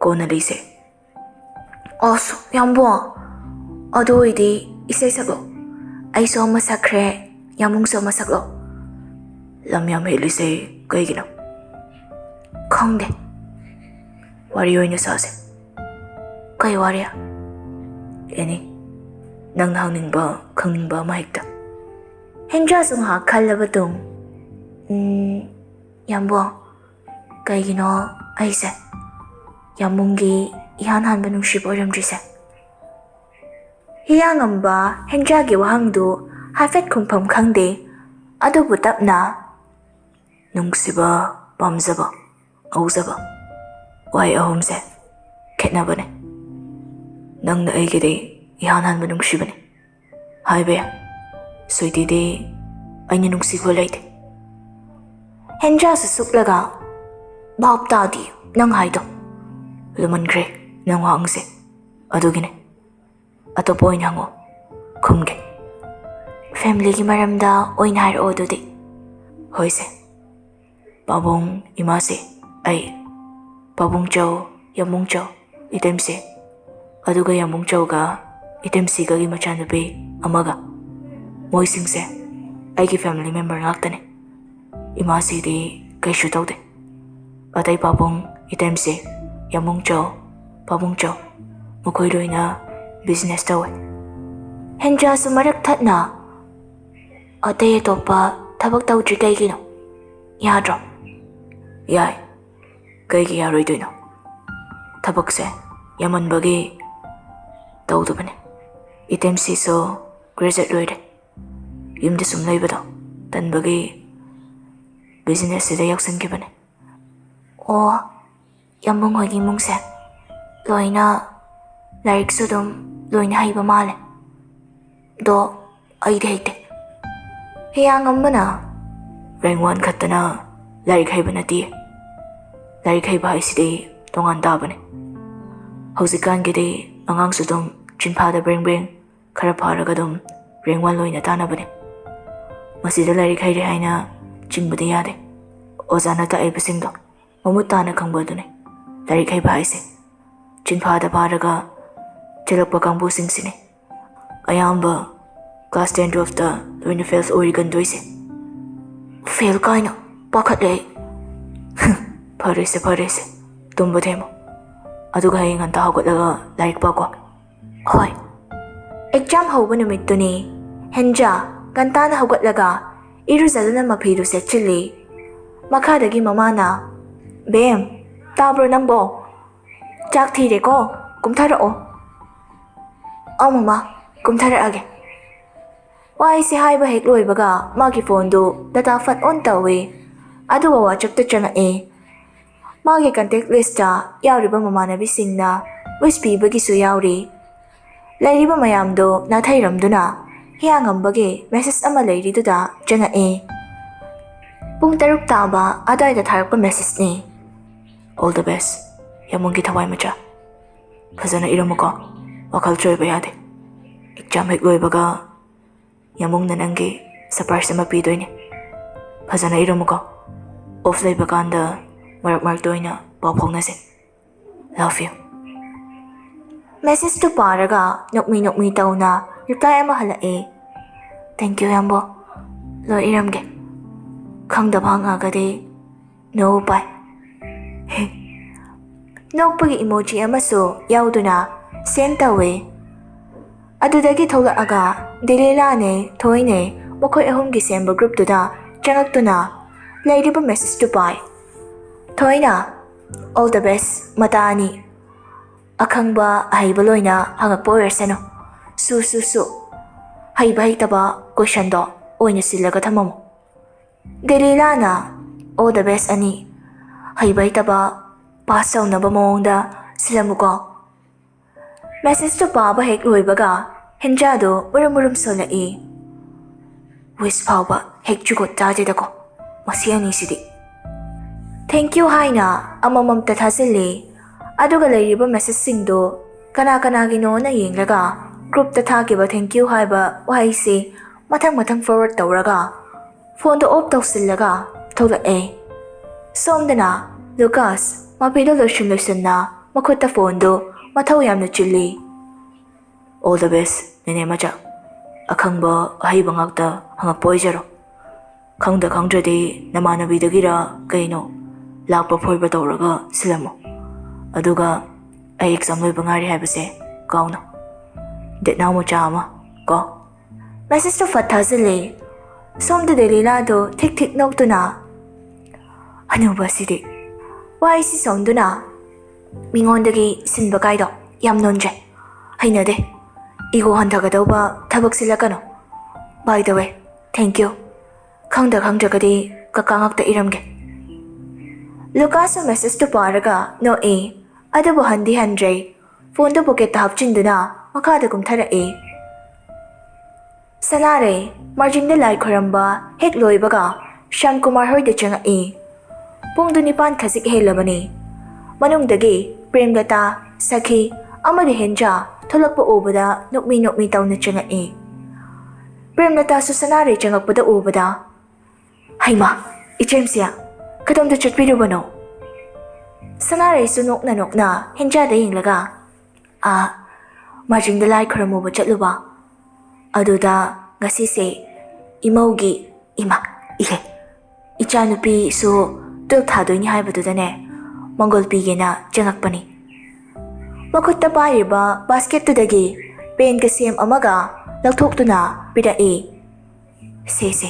"ꯀꯣꯟꯅ ꯂꯤꯁꯦ"꯫ "ꯑꯁ ꯌꯥꯝꯕꯣ, ꯑꯗꯨ ꯑꯣꯏꯗꯤ ꯏꯁꯩ ꯁꯛꯂꯣ꯫ ꯑꯩꯁꯨ ꯑꯃ ꯁꯛꯈ꯭ꯔꯦ, ꯌꯥꯝꯕꯨꯡꯁꯨ ꯑꯃ ꯁꯛꯂꯣ"꯫ "ꯂꯝ ꯌꯥꯝ ꯍꯦꯜꯂꯤꯁꯦ ꯀꯩꯒꯤꯅꯣ?" "ꯈꯪꯗꯦ"꯫ "ꯋꯥꯔꯤ ꯑꯣꯏꯅ ꯁꯥꯁꯦ"꯫ "ꯀꯩ ꯋꯥꯔꯤ?" "ꯑꯦꯅꯤ"꯫ ꯅꯪꯅ ꯍꯪꯅꯤꯡꯕ, ꯈꯪꯅꯤꯡꯕ ꯑꯃ ꯍꯦꯛꯇ꯫ ꯍꯦꯟꯖꯥꯁꯨ ꯉꯥꯏꯍꯥꯛ ꯈꯜꯂꯕ ꯇꯨꯡ, "ꯎꯝ, ꯌꯥꯝꯕꯣ, ꯀꯩꯒꯤꯅꯣ ꯑꯩꯁꯦ ꯌꯥꯝꯕꯨꯡꯒꯤ ꯏꯍꯥꯟ ꯍꯥꯟꯕ ꯅꯨꯡꯁꯤꯕ ꯑꯣꯏꯔꯝꯗ꯭ꯔꯤꯁꯦ?" ꯍꯤꯌꯥꯉꯝꯕ ꯍꯦꯟꯖꯥꯒꯤ ꯋꯥꯍꯪꯗꯨ ꯍꯥꯏꯐꯦꯠ ꯈꯨꯝꯐꯝ ꯈꯪꯗꯦ, ꯑꯗꯨꯕꯨ ꯇꯞꯅ, "ꯅꯨꯡꯁꯤꯕ, ꯄꯥꯝꯖꯕ, ꯉꯥꯎꯖꯕ, ꯋꯥꯍꯩ ꯑꯍꯨꯝꯁꯦ ꯈꯦꯠꯅꯕꯅꯦ꯫ ꯅꯪꯅ ꯑꯩꯒꯤꯗꯤ ꯏꯍꯥꯟ ꯍꯥꯟꯕ ꯅꯨꯡꯁꯤꯕꯅꯦ ꯍꯥꯏꯕ ꯌꯥꯏ꯫ ꯁ꯭ꯋꯤꯇꯤꯗꯤ ꯑꯩꯅ ꯅꯨꯡꯁꯤꯕ ꯂꯩꯇꯦ꯫" ꯍꯦꯟꯖꯥꯁꯨ ꯁꯨꯛꯂꯒ, "ꯚꯥꯞ ꯇꯥꯗꯦ ꯅꯪ ꯍꯥꯏꯗꯣ꯫ ꯂꯨꯃꯟꯈ꯭ꯔꯦ ꯅꯪ ꯋꯥꯍꯪꯁꯦ꯫ ꯑꯗꯨꯒꯤꯅꯦ꯫ ꯑꯇꯣꯞꯄ ꯑꯣꯏꯅ ꯍꯪꯉꯣ, ꯈꯨꯝꯒꯦ꯫ ꯐꯦꯃꯤꯂꯤꯒꯤ ꯃꯔꯝꯗ ꯑꯣꯏꯅ ꯍꯥꯏꯔꯛꯑꯣ ꯑꯗꯨꯗꯤ꯫" "ꯍꯣꯏꯁꯦ꯫ ꯄꯥꯕꯨꯡ ꯏꯃꯥꯁꯦ, ꯑꯩ, ꯄꯥꯕꯨꯡ ꯆꯧ, ꯌꯥꯝꯕꯨꯡ ꯆꯧ, ꯏꯇꯩꯃꯁꯦ, ꯑꯗꯨꯒ ꯌꯥꯝꯕꯨꯡ ꯆꯧꯒ ꯏꯇꯩꯃꯁꯤꯒꯒꯤ ꯃꯆꯥꯅꯨꯄꯤ ꯑꯃꯒ, ꯃꯣꯏꯁꯤꯡꯁꯦ ꯑꯩꯒꯤ ꯐꯦꯃꯤꯂꯤ ꯃꯦꯝꯕꯔ ꯉꯥꯛꯇꯅꯦ꯫ ꯏꯃꯥꯁꯤꯗꯤ ꯀꯩꯁꯨ ꯇꯧꯗꯦ꯫ ꯑꯇꯩ ꯄꯥꯕꯨꯡ, ꯏꯇꯩꯃꯁꯦ, ꯌꯥꯝꯕꯨꯡ ꯆꯧ, ꯄꯥꯕꯨꯡ ꯆꯧ, ꯃꯈꯣꯏ ꯂꯣꯏꯅ ꯕꯤꯖꯤꯅꯦꯁ ꯇꯧꯋꯦ꯫" ꯍꯦꯟꯖꯥꯁꯨ ꯃꯔꯛ ꯊꯠꯅ, "ꯑꯇꯩ ꯑꯇꯣꯞꯄ ꯊꯕꯛ ꯇꯧꯗ꯭ꯔꯤ ꯀꯩꯒꯤꯅꯣ? ꯌꯥꯗ꯭ꯔꯣ?" "ꯌꯥꯏ꯫ ꯀꯩꯒꯤ ꯌꯥꯔꯣꯏꯗꯣꯏꯅꯣ? ꯊꯕꯛꯁꯦ ꯌꯥꯝꯃꯟꯕꯒꯤ ꯇꯧꯗꯕꯅꯦ꯫ ꯏꯇꯩꯃꯁꯤꯁꯨ ꯒ꯭ꯔꯦꯖꯨꯑꯦꯠ ꯂꯣꯏꯔꯦ꯫ ꯌꯨꯝꯗ ꯁꯨꯝ ꯂꯩꯕꯗꯣ ꯇꯟꯕꯒꯤ ꯕꯤꯖꯤꯅꯦꯁꯁꯤꯗ ꯌꯥꯎꯁꯟꯈꯤꯕꯅꯦ꯫" "ꯑꯣ, ꯌꯥꯝꯕꯨꯡ ꯍꯣꯏꯒꯤ ꯏꯃꯨꯡꯁꯦ ꯂꯣꯏꯅ ꯂꯥꯏꯔꯤꯛꯁꯨ ꯑꯗꯨꯝ ꯂꯣꯏꯅ ꯍꯩꯕ ꯃꯥꯜꯂꯦ꯫ ꯑꯗꯣ ꯑꯩꯗꯤ ꯍꯩꯇꯦ꯫" ꯍꯤꯌꯥꯉꯝꯕꯅ, "ꯔꯦꯡ ꯋꯥꯟ ꯈꯛꯇꯅ ꯂꯥꯏꯔꯤꯛ ꯍꯩꯕ ꯅꯠꯇꯦ꯫ ꯂꯥꯏꯔꯤꯛ ꯍꯩꯕ ꯍꯥꯏꯁꯤꯗꯤ ꯇꯣꯉꯥꯟ ꯇꯥꯕꯅꯦ꯫ ꯍꯧꯖꯤꯛꯀꯥꯟꯒꯤꯗꯤ ꯑꯉꯥꯡꯁꯨ ꯑꯗꯨꯝ ꯆꯤꯟꯐꯥꯗ ꯕ꯭ꯔꯦꯡ ꯕ꯭ꯔꯦꯡ ꯈꯔ ꯐꯥꯔꯒ ꯑꯗꯨꯝ ꯔꯦꯡ ꯋꯥꯟ ꯂꯣꯏꯅ ꯇꯥꯅꯕꯅꯦ꯫ ꯃꯁꯤꯗ ꯂꯥꯏꯔꯤꯛ ꯍꯩꯔꯦ ꯍꯥꯏꯅ ꯆꯤꯡꯕꯗꯤ ꯌꯥꯗꯦ꯫ ꯑꯣꯖꯥꯅ ꯇꯥꯛꯏꯕꯁꯤꯡꯗꯣ ꯃꯃꯨꯠ ꯇꯥꯅ ꯈꯪꯕ ꯑꯗꯨꯅꯤ ꯂꯥꯏꯔꯤꯛ ꯍꯩꯕ ꯍꯥꯏꯁꯦ꯫ ꯆꯤꯟꯐꯥꯗ ꯐꯥꯔꯒ ꯆꯦꯜꯂꯛꯄ ꯀꯥꯡꯕꯨꯁꯤꯡꯁꯤꯅꯤ ꯑꯌꯥꯝꯕ ꯀ꯭ꯂꯥꯁ ꯇꯦꯟ ꯇꯨꯋꯦꯜꯐꯇ ꯂꯣꯏꯅ ꯐꯦꯜ ꯑꯣꯏꯒꯟꯗꯣꯏꯁꯦ꯫" "ꯐꯦꯜ ꯀꯥꯏꯅ? ꯄꯥꯈꯠꯂꯦ ꯑꯩ꯫" "ꯐꯔꯦꯁꯦ, ꯐꯔꯦꯁꯦ, ꯇꯨꯝꯕ ꯊꯦꯝꯃꯣ꯫ ꯑꯗꯨꯒ ꯍꯌꯦꯡ ꯉꯟꯇꯥ ꯍꯧꯒꯠꯂꯒ ꯂꯥꯏꯔꯤꯛ ꯄꯥꯀꯣ꯫" "ꯍꯣꯏ꯫" ꯑꯦꯛꯖꯥꯝ ꯍꯧꯕ ꯅꯨꯃꯤꯠꯇꯨꯅꯤ꯫ ꯍꯦꯟꯖꯥ ꯉꯟꯇꯥꯅ ꯍꯧꯒꯠꯂꯒ ꯏꯔꯨꯖꯗꯨꯅ ꯃꯐꯤꯗꯨ ꯁꯦꯠꯆꯤꯜꯂꯤ꯫ ꯃꯈꯥꯗꯒꯤ ꯃꯃꯥꯅ, "ꯕꯦꯝ, ꯇꯥꯕ꯭ꯔꯣ ꯅꯪꯕꯣ? ꯆꯥꯛ ꯊꯤꯔꯦꯀꯣ, ꯀꯨꯝꯊꯔꯛꯑꯣ꯫" "ꯑꯧ ꯃꯃꯥ, ꯀꯨꯝꯊꯔꯛꯑꯒꯦ꯫" ꯋꯥꯍꯩꯁꯦ ꯍꯥꯏꯕ ꯍꯦꯛ ꯂꯣꯏꯕꯒ ꯃꯥꯒꯤ ꯐꯣꯟꯗꯨ ꯗꯇꯥ ꯐꯠ ꯑꯣꯟ ꯇꯧꯏ, ꯑꯗꯨꯒ ꯋꯥꯆꯞꯇ ꯆꯪꯉꯛꯏ꯫ ꯃꯥꯒꯤ ꯀꯟꯇꯦꯛ ꯂꯤꯁꯇ ꯌꯥꯎꯔꯤꯕ ꯃꯃꯥꯟꯅꯕꯤꯁꯤꯡꯅ ꯋꯤꯁ ꯄꯤꯕꯒꯤꯁꯨ ꯌꯥꯎꯔꯤ꯫ ꯂꯩꯔꯤꯕ ꯃꯌꯥꯝꯗꯨ ꯅꯥꯊꯩꯔꯝꯗꯨꯅ ꯍꯤꯌꯥꯡꯉꯝꯕꯒꯤ ꯃꯦꯁꯦꯖ ꯑꯃ ꯂꯩꯔꯤꯗꯨꯗ ꯆꯪꯉꯛꯏ꯫ ꯄꯨꯡ ꯇꯔꯨꯛ ꯇꯥꯕ ꯑꯗꯨꯋꯥꯏꯗ ꯊꯥꯔꯛꯄ ꯃꯦꯁꯦꯖꯅꯤ꯫ "All the best, ꯌꯥꯃꯨꯡꯒꯤ ꯊꯋꯥꯏ ꯃꯆꯥ꯫ ꯐꯖꯅ ꯏꯔꯝꯃꯨꯀꯣ, ꯋꯥꯈꯜ ꯆꯣꯏꯕ ꯌꯥꯗꯦ꯫ ꯑꯦꯛꯖꯥꯝ ꯍꯦꯛ ꯂꯣꯏꯕꯒ ꯌꯥꯃꯨꯡꯅ ꯅꯪꯒꯤ ꯁꯔꯄ꯭ꯔꯥꯏꯖ ꯑꯃ ꯄꯤꯗꯣꯏꯅꯦ꯫ ꯐꯖꯅ ꯏꯔꯝꯃꯨꯀꯣ꯫ ꯑꯣꯐ ꯂꯩꯕ ꯀꯥꯟꯗ ꯃꯔꯛ ꯃꯔꯛꯇ ꯑꯣꯏꯅ ꯄꯥꯎ ꯐꯥꯎꯅꯁꯦ꯫ Love you꯫" ꯃꯦꯁꯦꯖꯇꯨ ꯄꯥꯔꯒ ꯅꯣꯛꯃꯤ ꯅꯣꯛꯃꯤ ꯇꯧꯅ ꯔꯤꯄ꯭ꯂꯥꯏ ꯑꯃ ꯍꯜꯂꯛꯑꯦ꯫ "Thank you ꯌꯥꯝꯕꯣ꯫ ꯂꯣꯏ ꯏꯔꯝꯒꯦ꯫ ꯈꯪꯗꯕ ꯍꯪꯉꯛꯑꯒꯗꯤ ꯅꯣ ꯎꯄꯥꯏ꯫" ꯅꯣꯛꯄꯒꯤ ꯏꯃꯣꯖꯤ ꯑꯃꯁꯨ ꯌꯥꯎꯗꯨꯅ ꯁꯦꯟ ꯇꯧꯋꯦ꯫ ꯑꯗꯨꯗꯒꯤ ꯊꯣꯛꯂꯛꯑꯒ ꯗꯦꯂꯤꯂꯥꯅꯦ, ꯊꯣꯏꯅꯦ, ꯃꯈꯣꯏ ꯑꯍꯨꯝꯒꯤ ꯁꯦꯝꯕ ꯒ꯭ꯔꯨꯞꯇꯨꯗ ꯆꯪꯉꯛꯇꯨꯅ ꯂꯩꯔꯤꯕ ꯃꯦꯁꯦꯖꯇꯨ ꯄꯥꯏ꯫ ꯊꯣꯏꯅ, "All the best, ꯃꯇꯥ ꯑꯅꯤ꯫ ꯑꯈꯪꯕ ꯑꯍꯩꯕ ꯂꯣꯏꯅ ꯍꯪꯉꯛꯄ ꯑꯣꯏꯔꯁꯅꯨ꯫ ꯁꯨ, ꯁꯨ, ꯁꯨ꯫ ꯍꯩꯕ ꯍꯩꯇꯕ ꯀꯣꯏꯁꯟꯗꯣ ꯑꯣꯏꯅ ꯁꯤꯜꯂꯒ ꯊꯝꯃꯝꯃꯨ꯫" ꯗꯦꯂꯤꯂꯥꯅ, "All the best ꯑꯅꯤ꯫ ꯍꯩꯕ ꯍꯩꯇꯕ ꯄꯥꯁ ꯇꯧꯅꯕ ꯃꯑꯣꯡꯗ ꯁꯤꯜꯂꯝꯃꯨꯀꯣ꯫" ꯃꯦꯁꯦꯖꯇꯨ ꯄꯥꯕ ꯍꯦꯛ ꯂꯣꯏꯕꯒ ꯍꯦꯟꯖꯥꯗꯨ ꯃꯨꯔꯨꯝ ꯃꯨꯔꯨꯝ ꯁꯣꯜꯂꯛꯏ꯫ ꯋꯤꯁ ꯐꯥꯎꯕ ꯍꯦꯛ ꯖꯨꯒꯣꯠ ꯆꯥꯗꯦꯗꯀꯣ, ꯃꯁꯤ ꯑꯅꯤꯁꯤꯗꯤ꯫ "Thank you" ꯍꯥꯏꯅ ꯑꯃꯃꯝꯇ ꯊꯥꯖꯤꯜꯂꯤ꯫ ꯑꯗꯨꯒ ꯂꯩꯔꯤꯕ ꯃꯦꯁꯦꯖꯁꯤꯡꯗꯨ ꯀꯅꯥ ꯀꯅꯥꯒꯤꯅꯣꯅ ꯌꯦꯡꯂꯒ ꯒ꯭ꯔꯨꯞꯇ ꯊꯥꯈꯤꯕ "Thank you" ꯍꯥꯏꯕ ꯋꯥꯍꯩꯁꯤ ꯃꯊꯪ ꯃꯊꯪ ꯐꯣꯔꯋꯥꯔꯗ ꯇꯧꯔꯒ ꯐꯣꯟꯗꯣ ꯑꯣꯐ ꯇꯧꯁꯤꯜꯂꯒ ꯊꯣꯛꯂꯛꯑꯦ꯫ ꯁꯣꯝꯗꯅ ꯂꯨꯀꯥꯁ ꯃꯐꯤꯗꯣ ꯂꯣꯏꯁꯤꯟ ꯂꯣꯏꯁꯤꯟꯅ ꯃꯈꯨꯠꯇ ꯐꯣꯟꯗꯨ ꯃꯊꯧ ꯌꯥꯝꯅ ꯆꯤꯜꯂꯤ꯫ "All the best, ꯅꯦꯅꯦ ꯃꯆꯥ꯫ ꯑꯈꯪꯕ ꯑꯍꯩꯕ ꯉꯥꯛꯇ ꯍꯪꯉꯛꯄ ꯑꯣꯏꯖꯔꯣ꯫ ꯈꯪꯗ ꯈꯪꯗ꯭ꯔꯗꯤ ꯅꯃꯥꯟꯅꯕꯤꯗꯒꯤꯔ ꯀꯩꯅꯣ ꯂꯥꯛꯄ ꯐꯣꯏꯕ ꯇꯧꯔꯒ ꯁꯤꯜꯂꯝꯃꯣ꯫ ꯑꯗꯨꯒ ꯑꯩ ꯑꯦꯛꯖꯥꯝ ꯂꯣꯏꯕ ꯉꯥꯏꯔꯤ ꯍꯥꯏꯕꯁꯦ ꯀꯥꯎꯅꯣ꯫" ꯇꯦꯠꯅꯥꯎ ꯃꯆꯥ ꯑꯃ ꯀꯣ꯫ ꯃꯦꯁꯦꯖꯇꯣ ꯐꯠ ꯊꯥꯖꯤꯜꯂꯦ꯫ ꯁꯣꯝꯗ ꯗꯦꯂꯤꯂꯥꯗꯣ ꯊꯤꯛ ꯊꯤꯛ ꯅꯣꯛꯇꯨꯅ, "ꯍꯅꯨꯕ ꯑꯁꯤꯗꯤ ꯋꯥꯏ ꯁꯤ ꯁꯣꯟꯗꯨꯅ ꯃꯤꯉꯣꯟꯗꯒꯤ ꯁꯤꯟꯕ ꯀꯥꯏꯗꯣ ꯌꯥꯝ ꯅꯣꯟꯖꯩ꯫ ꯍꯩꯅꯗꯦ꯫ ꯏꯒꯣ ꯍꯟꯊꯒꯗꯧꯕ ꯊꯕꯛ ꯁꯤꯜꯂꯛꯀꯅꯨ꯫ By the way, thank you꯫ ꯈꯪꯗ ꯈꯪꯗ꯭ꯔꯒꯗꯤ ꯀꯀꯥ ꯉꯥꯛꯇ ꯏꯔꯝꯒꯦ꯫" ꯂꯨꯀꯥꯁꯁꯨ ꯃꯦꯁꯦꯖꯇꯨ ꯄꯥꯔꯒ ꯅꯣꯛꯏ꯫ ꯑꯗꯨꯕꯨ ꯍꯟꯗꯤ ꯍꯟꯗ꯭ꯔꯦ꯫ ꯐꯣꯟꯗꯨ ꯄꯣꯀꯦꯠꯇ ꯍꯥꯞꯆꯤꯟꯗꯨꯅ ꯃꯈꯥꯗ ꯀꯨꯝꯊꯔꯛꯏ꯫ ꯁꯅꯥꯔꯩ ꯃꯥꯔꯖꯤꯡꯗ ꯂꯥꯏ ꯈꯣꯏꯔꯝꯕ ꯍꯦꯛ ꯂꯣꯏꯕꯒ ꯁ꯭ꯌꯥꯝꯀꯨꯃꯥꯔ ꯍꯣꯏꯗ ꯆꯪꯉꯛꯏ꯫ ꯄꯨꯡꯗꯨ ꯅꯤꯄꯥꯟ ꯈꯖꯤꯛ ꯍꯦꯜꯂꯕꯅꯤ꯫ ꯃꯅꯨꯡꯗꯒꯤ ꯄ꯭ꯔꯦꯝꯂꯇꯥ, ꯁꯈꯤ ꯑꯃꯗꯤ ꯍꯦꯟꯖꯥ ꯊꯣꯛꯂꯛꯄ ꯎꯕꯗ ꯅꯣꯛꯃꯤ ꯅꯣꯛꯃꯤ ꯇꯧꯅ ꯆꯪꯉꯛꯏ꯫ ꯄ꯭ꯔꯦꯝꯂꯇꯥꯁꯨ ꯁꯅꯥꯔꯩ ꯆꯪꯉꯛꯄꯗ ꯎꯕꯗ, "ꯍꯩꯃꯥ, ꯏꯆꯦꯝꯁꯤ, ꯀꯗꯣꯝꯗ ꯆꯠꯄꯤꯔꯨꯕꯅꯣ?" ꯁꯅꯥꯔꯩꯁꯨ ꯅꯣꯛꯅ ꯅꯣꯛꯅ ꯍꯦꯟꯖꯥꯗ ꯌꯦꯡꯂꯒ, "ꯑꯥ, ꯃꯥꯔꯖꯤꯡꯗ ꯂꯥꯏ ꯈꯨꯔꯨꯝꯃꯨꯕ ꯆꯠꯂꯨꯕ꯫ ꯑꯗꯨꯗ ꯉꯁꯤꯁꯦ ꯏꯃꯧꯒꯤ, ꯏꯃꯥ, ꯏꯍꯦ, ꯏꯆꯥꯅꯨꯄꯤꯁꯨ ꯇꯨꯌꯦꯜꯞ ꯊꯥꯗꯣꯏꯅꯤ ꯍꯥꯏꯕꯗꯨꯗꯅꯦ, ꯃꯪꯒꯣꯜ ꯄꯤꯒꯦꯅ ꯆꯪꯉꯛꯄꯅꯤ꯫" ꯃꯈꯨꯠꯇ ꯄꯥꯏꯔꯤꯕ ꯕꯥꯁꯀꯦꯠꯇꯨꯗꯒꯤ ꯄꯦꯟꯒ ꯁꯦꯝ ꯑꯃꯒ ꯂꯧꯊꯣꯛꯇꯨꯅ ꯄꯤꯔꯛꯏ꯫ "ꯁꯦ, ꯁꯦ,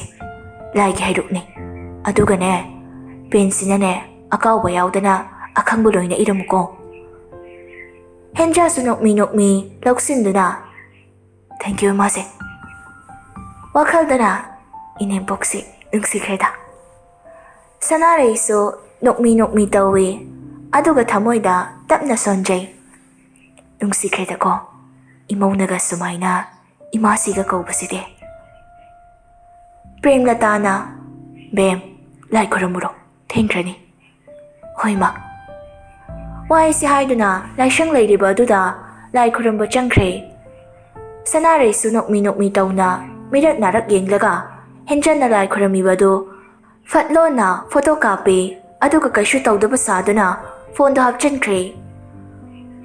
ꯂꯥꯏꯒꯤ ꯍꯩꯔꯨꯛꯅꯦ꯫ ꯑꯗꯨꯒꯅꯦ, ꯄꯦꯟꯁꯤꯅꯅꯦ, ꯑꯀꯥꯎꯕ ꯌꯥꯎꯗꯅ ꯑꯈꯪꯕ ꯂꯣꯏꯅ ꯏꯔꯝꯃꯨꯀꯣ꯫" ꯍꯦꯟꯖꯥꯁꯨ ꯅꯣꯛꯃꯤ ꯅꯣꯛꯃꯤ ꯂꯧꯁꯤꯟꯗꯨꯅ, "Thank you, ꯏꯃꯥꯁꯦ꯫" ꯋꯥꯈꯜꯗꯅ, "ꯏꯅꯦꯝꯄꯣꯛꯁꯤ ꯅꯨꯡꯁꯤꯈ꯭ꯔꯦꯗ꯫" ꯁꯅꯥꯔꯩꯁꯨ ꯅꯣꯛꯃꯤ ꯅꯣꯛꯃꯤ ꯇꯧꯏ, ꯑꯗꯨꯒ ꯊꯃꯣꯏꯗ ꯇꯞꯅ ꯁꯣꯟꯖꯩ꯫ "ꯅꯨꯡꯁꯤꯈ꯭ꯔꯦꯗꯀꯣ, ꯏꯃꯧꯅꯒ ꯁꯨꯃꯥꯏꯅ ꯏꯃꯥꯁꯤꯒ ꯀꯧꯕꯁꯤꯗꯤ꯫" ꯄ꯭ꯔꯦꯝꯂꯇꯥꯅ, "ꯕꯦꯝ, ꯂꯥꯏ ꯈꯨꯔꯨꯝꯃꯨꯔꯣ, ꯊꯦꯡꯈ꯭ꯔꯅꯤ꯫" "ꯍꯣꯏ, ꯃꯥ꯫" ꯋꯥꯍꯩꯁꯤ ꯍꯥꯏꯗꯨꯅ ꯂꯥꯏꯁꯪ ꯂꯩꯔꯤꯕ ꯑꯗꯨꯗ ꯂꯥꯏ ꯈꯨꯔꯨꯝꯕ ꯆꯪꯈ꯭ꯔꯦ꯫ ꯁꯅꯥꯔꯩꯁꯨ ꯅꯣꯛꯃꯤ ꯅꯣꯛꯃꯤ ꯇꯧꯅ ꯃꯤꯔꯛ ꯅꯥꯔꯛ ꯌꯦꯡꯂꯒ ꯍꯦꯟꯖꯟꯅ ꯂꯥꯏ ꯈꯨꯔꯨꯝꯃꯤꯕ ꯑꯗꯨ ꯐꯠ ꯂꯣꯟꯅ ꯐꯣꯇꯣ ꯀꯥꯞꯄꯤ, ꯑꯗꯨꯒ ꯀꯩꯁꯨ ꯇꯧꯗꯕ ꯁꯥꯗꯨꯅ ꯐꯣꯟꯗꯣ ꯍꯥꯞꯆꯤꯟꯈ꯭ꯔꯦ꯫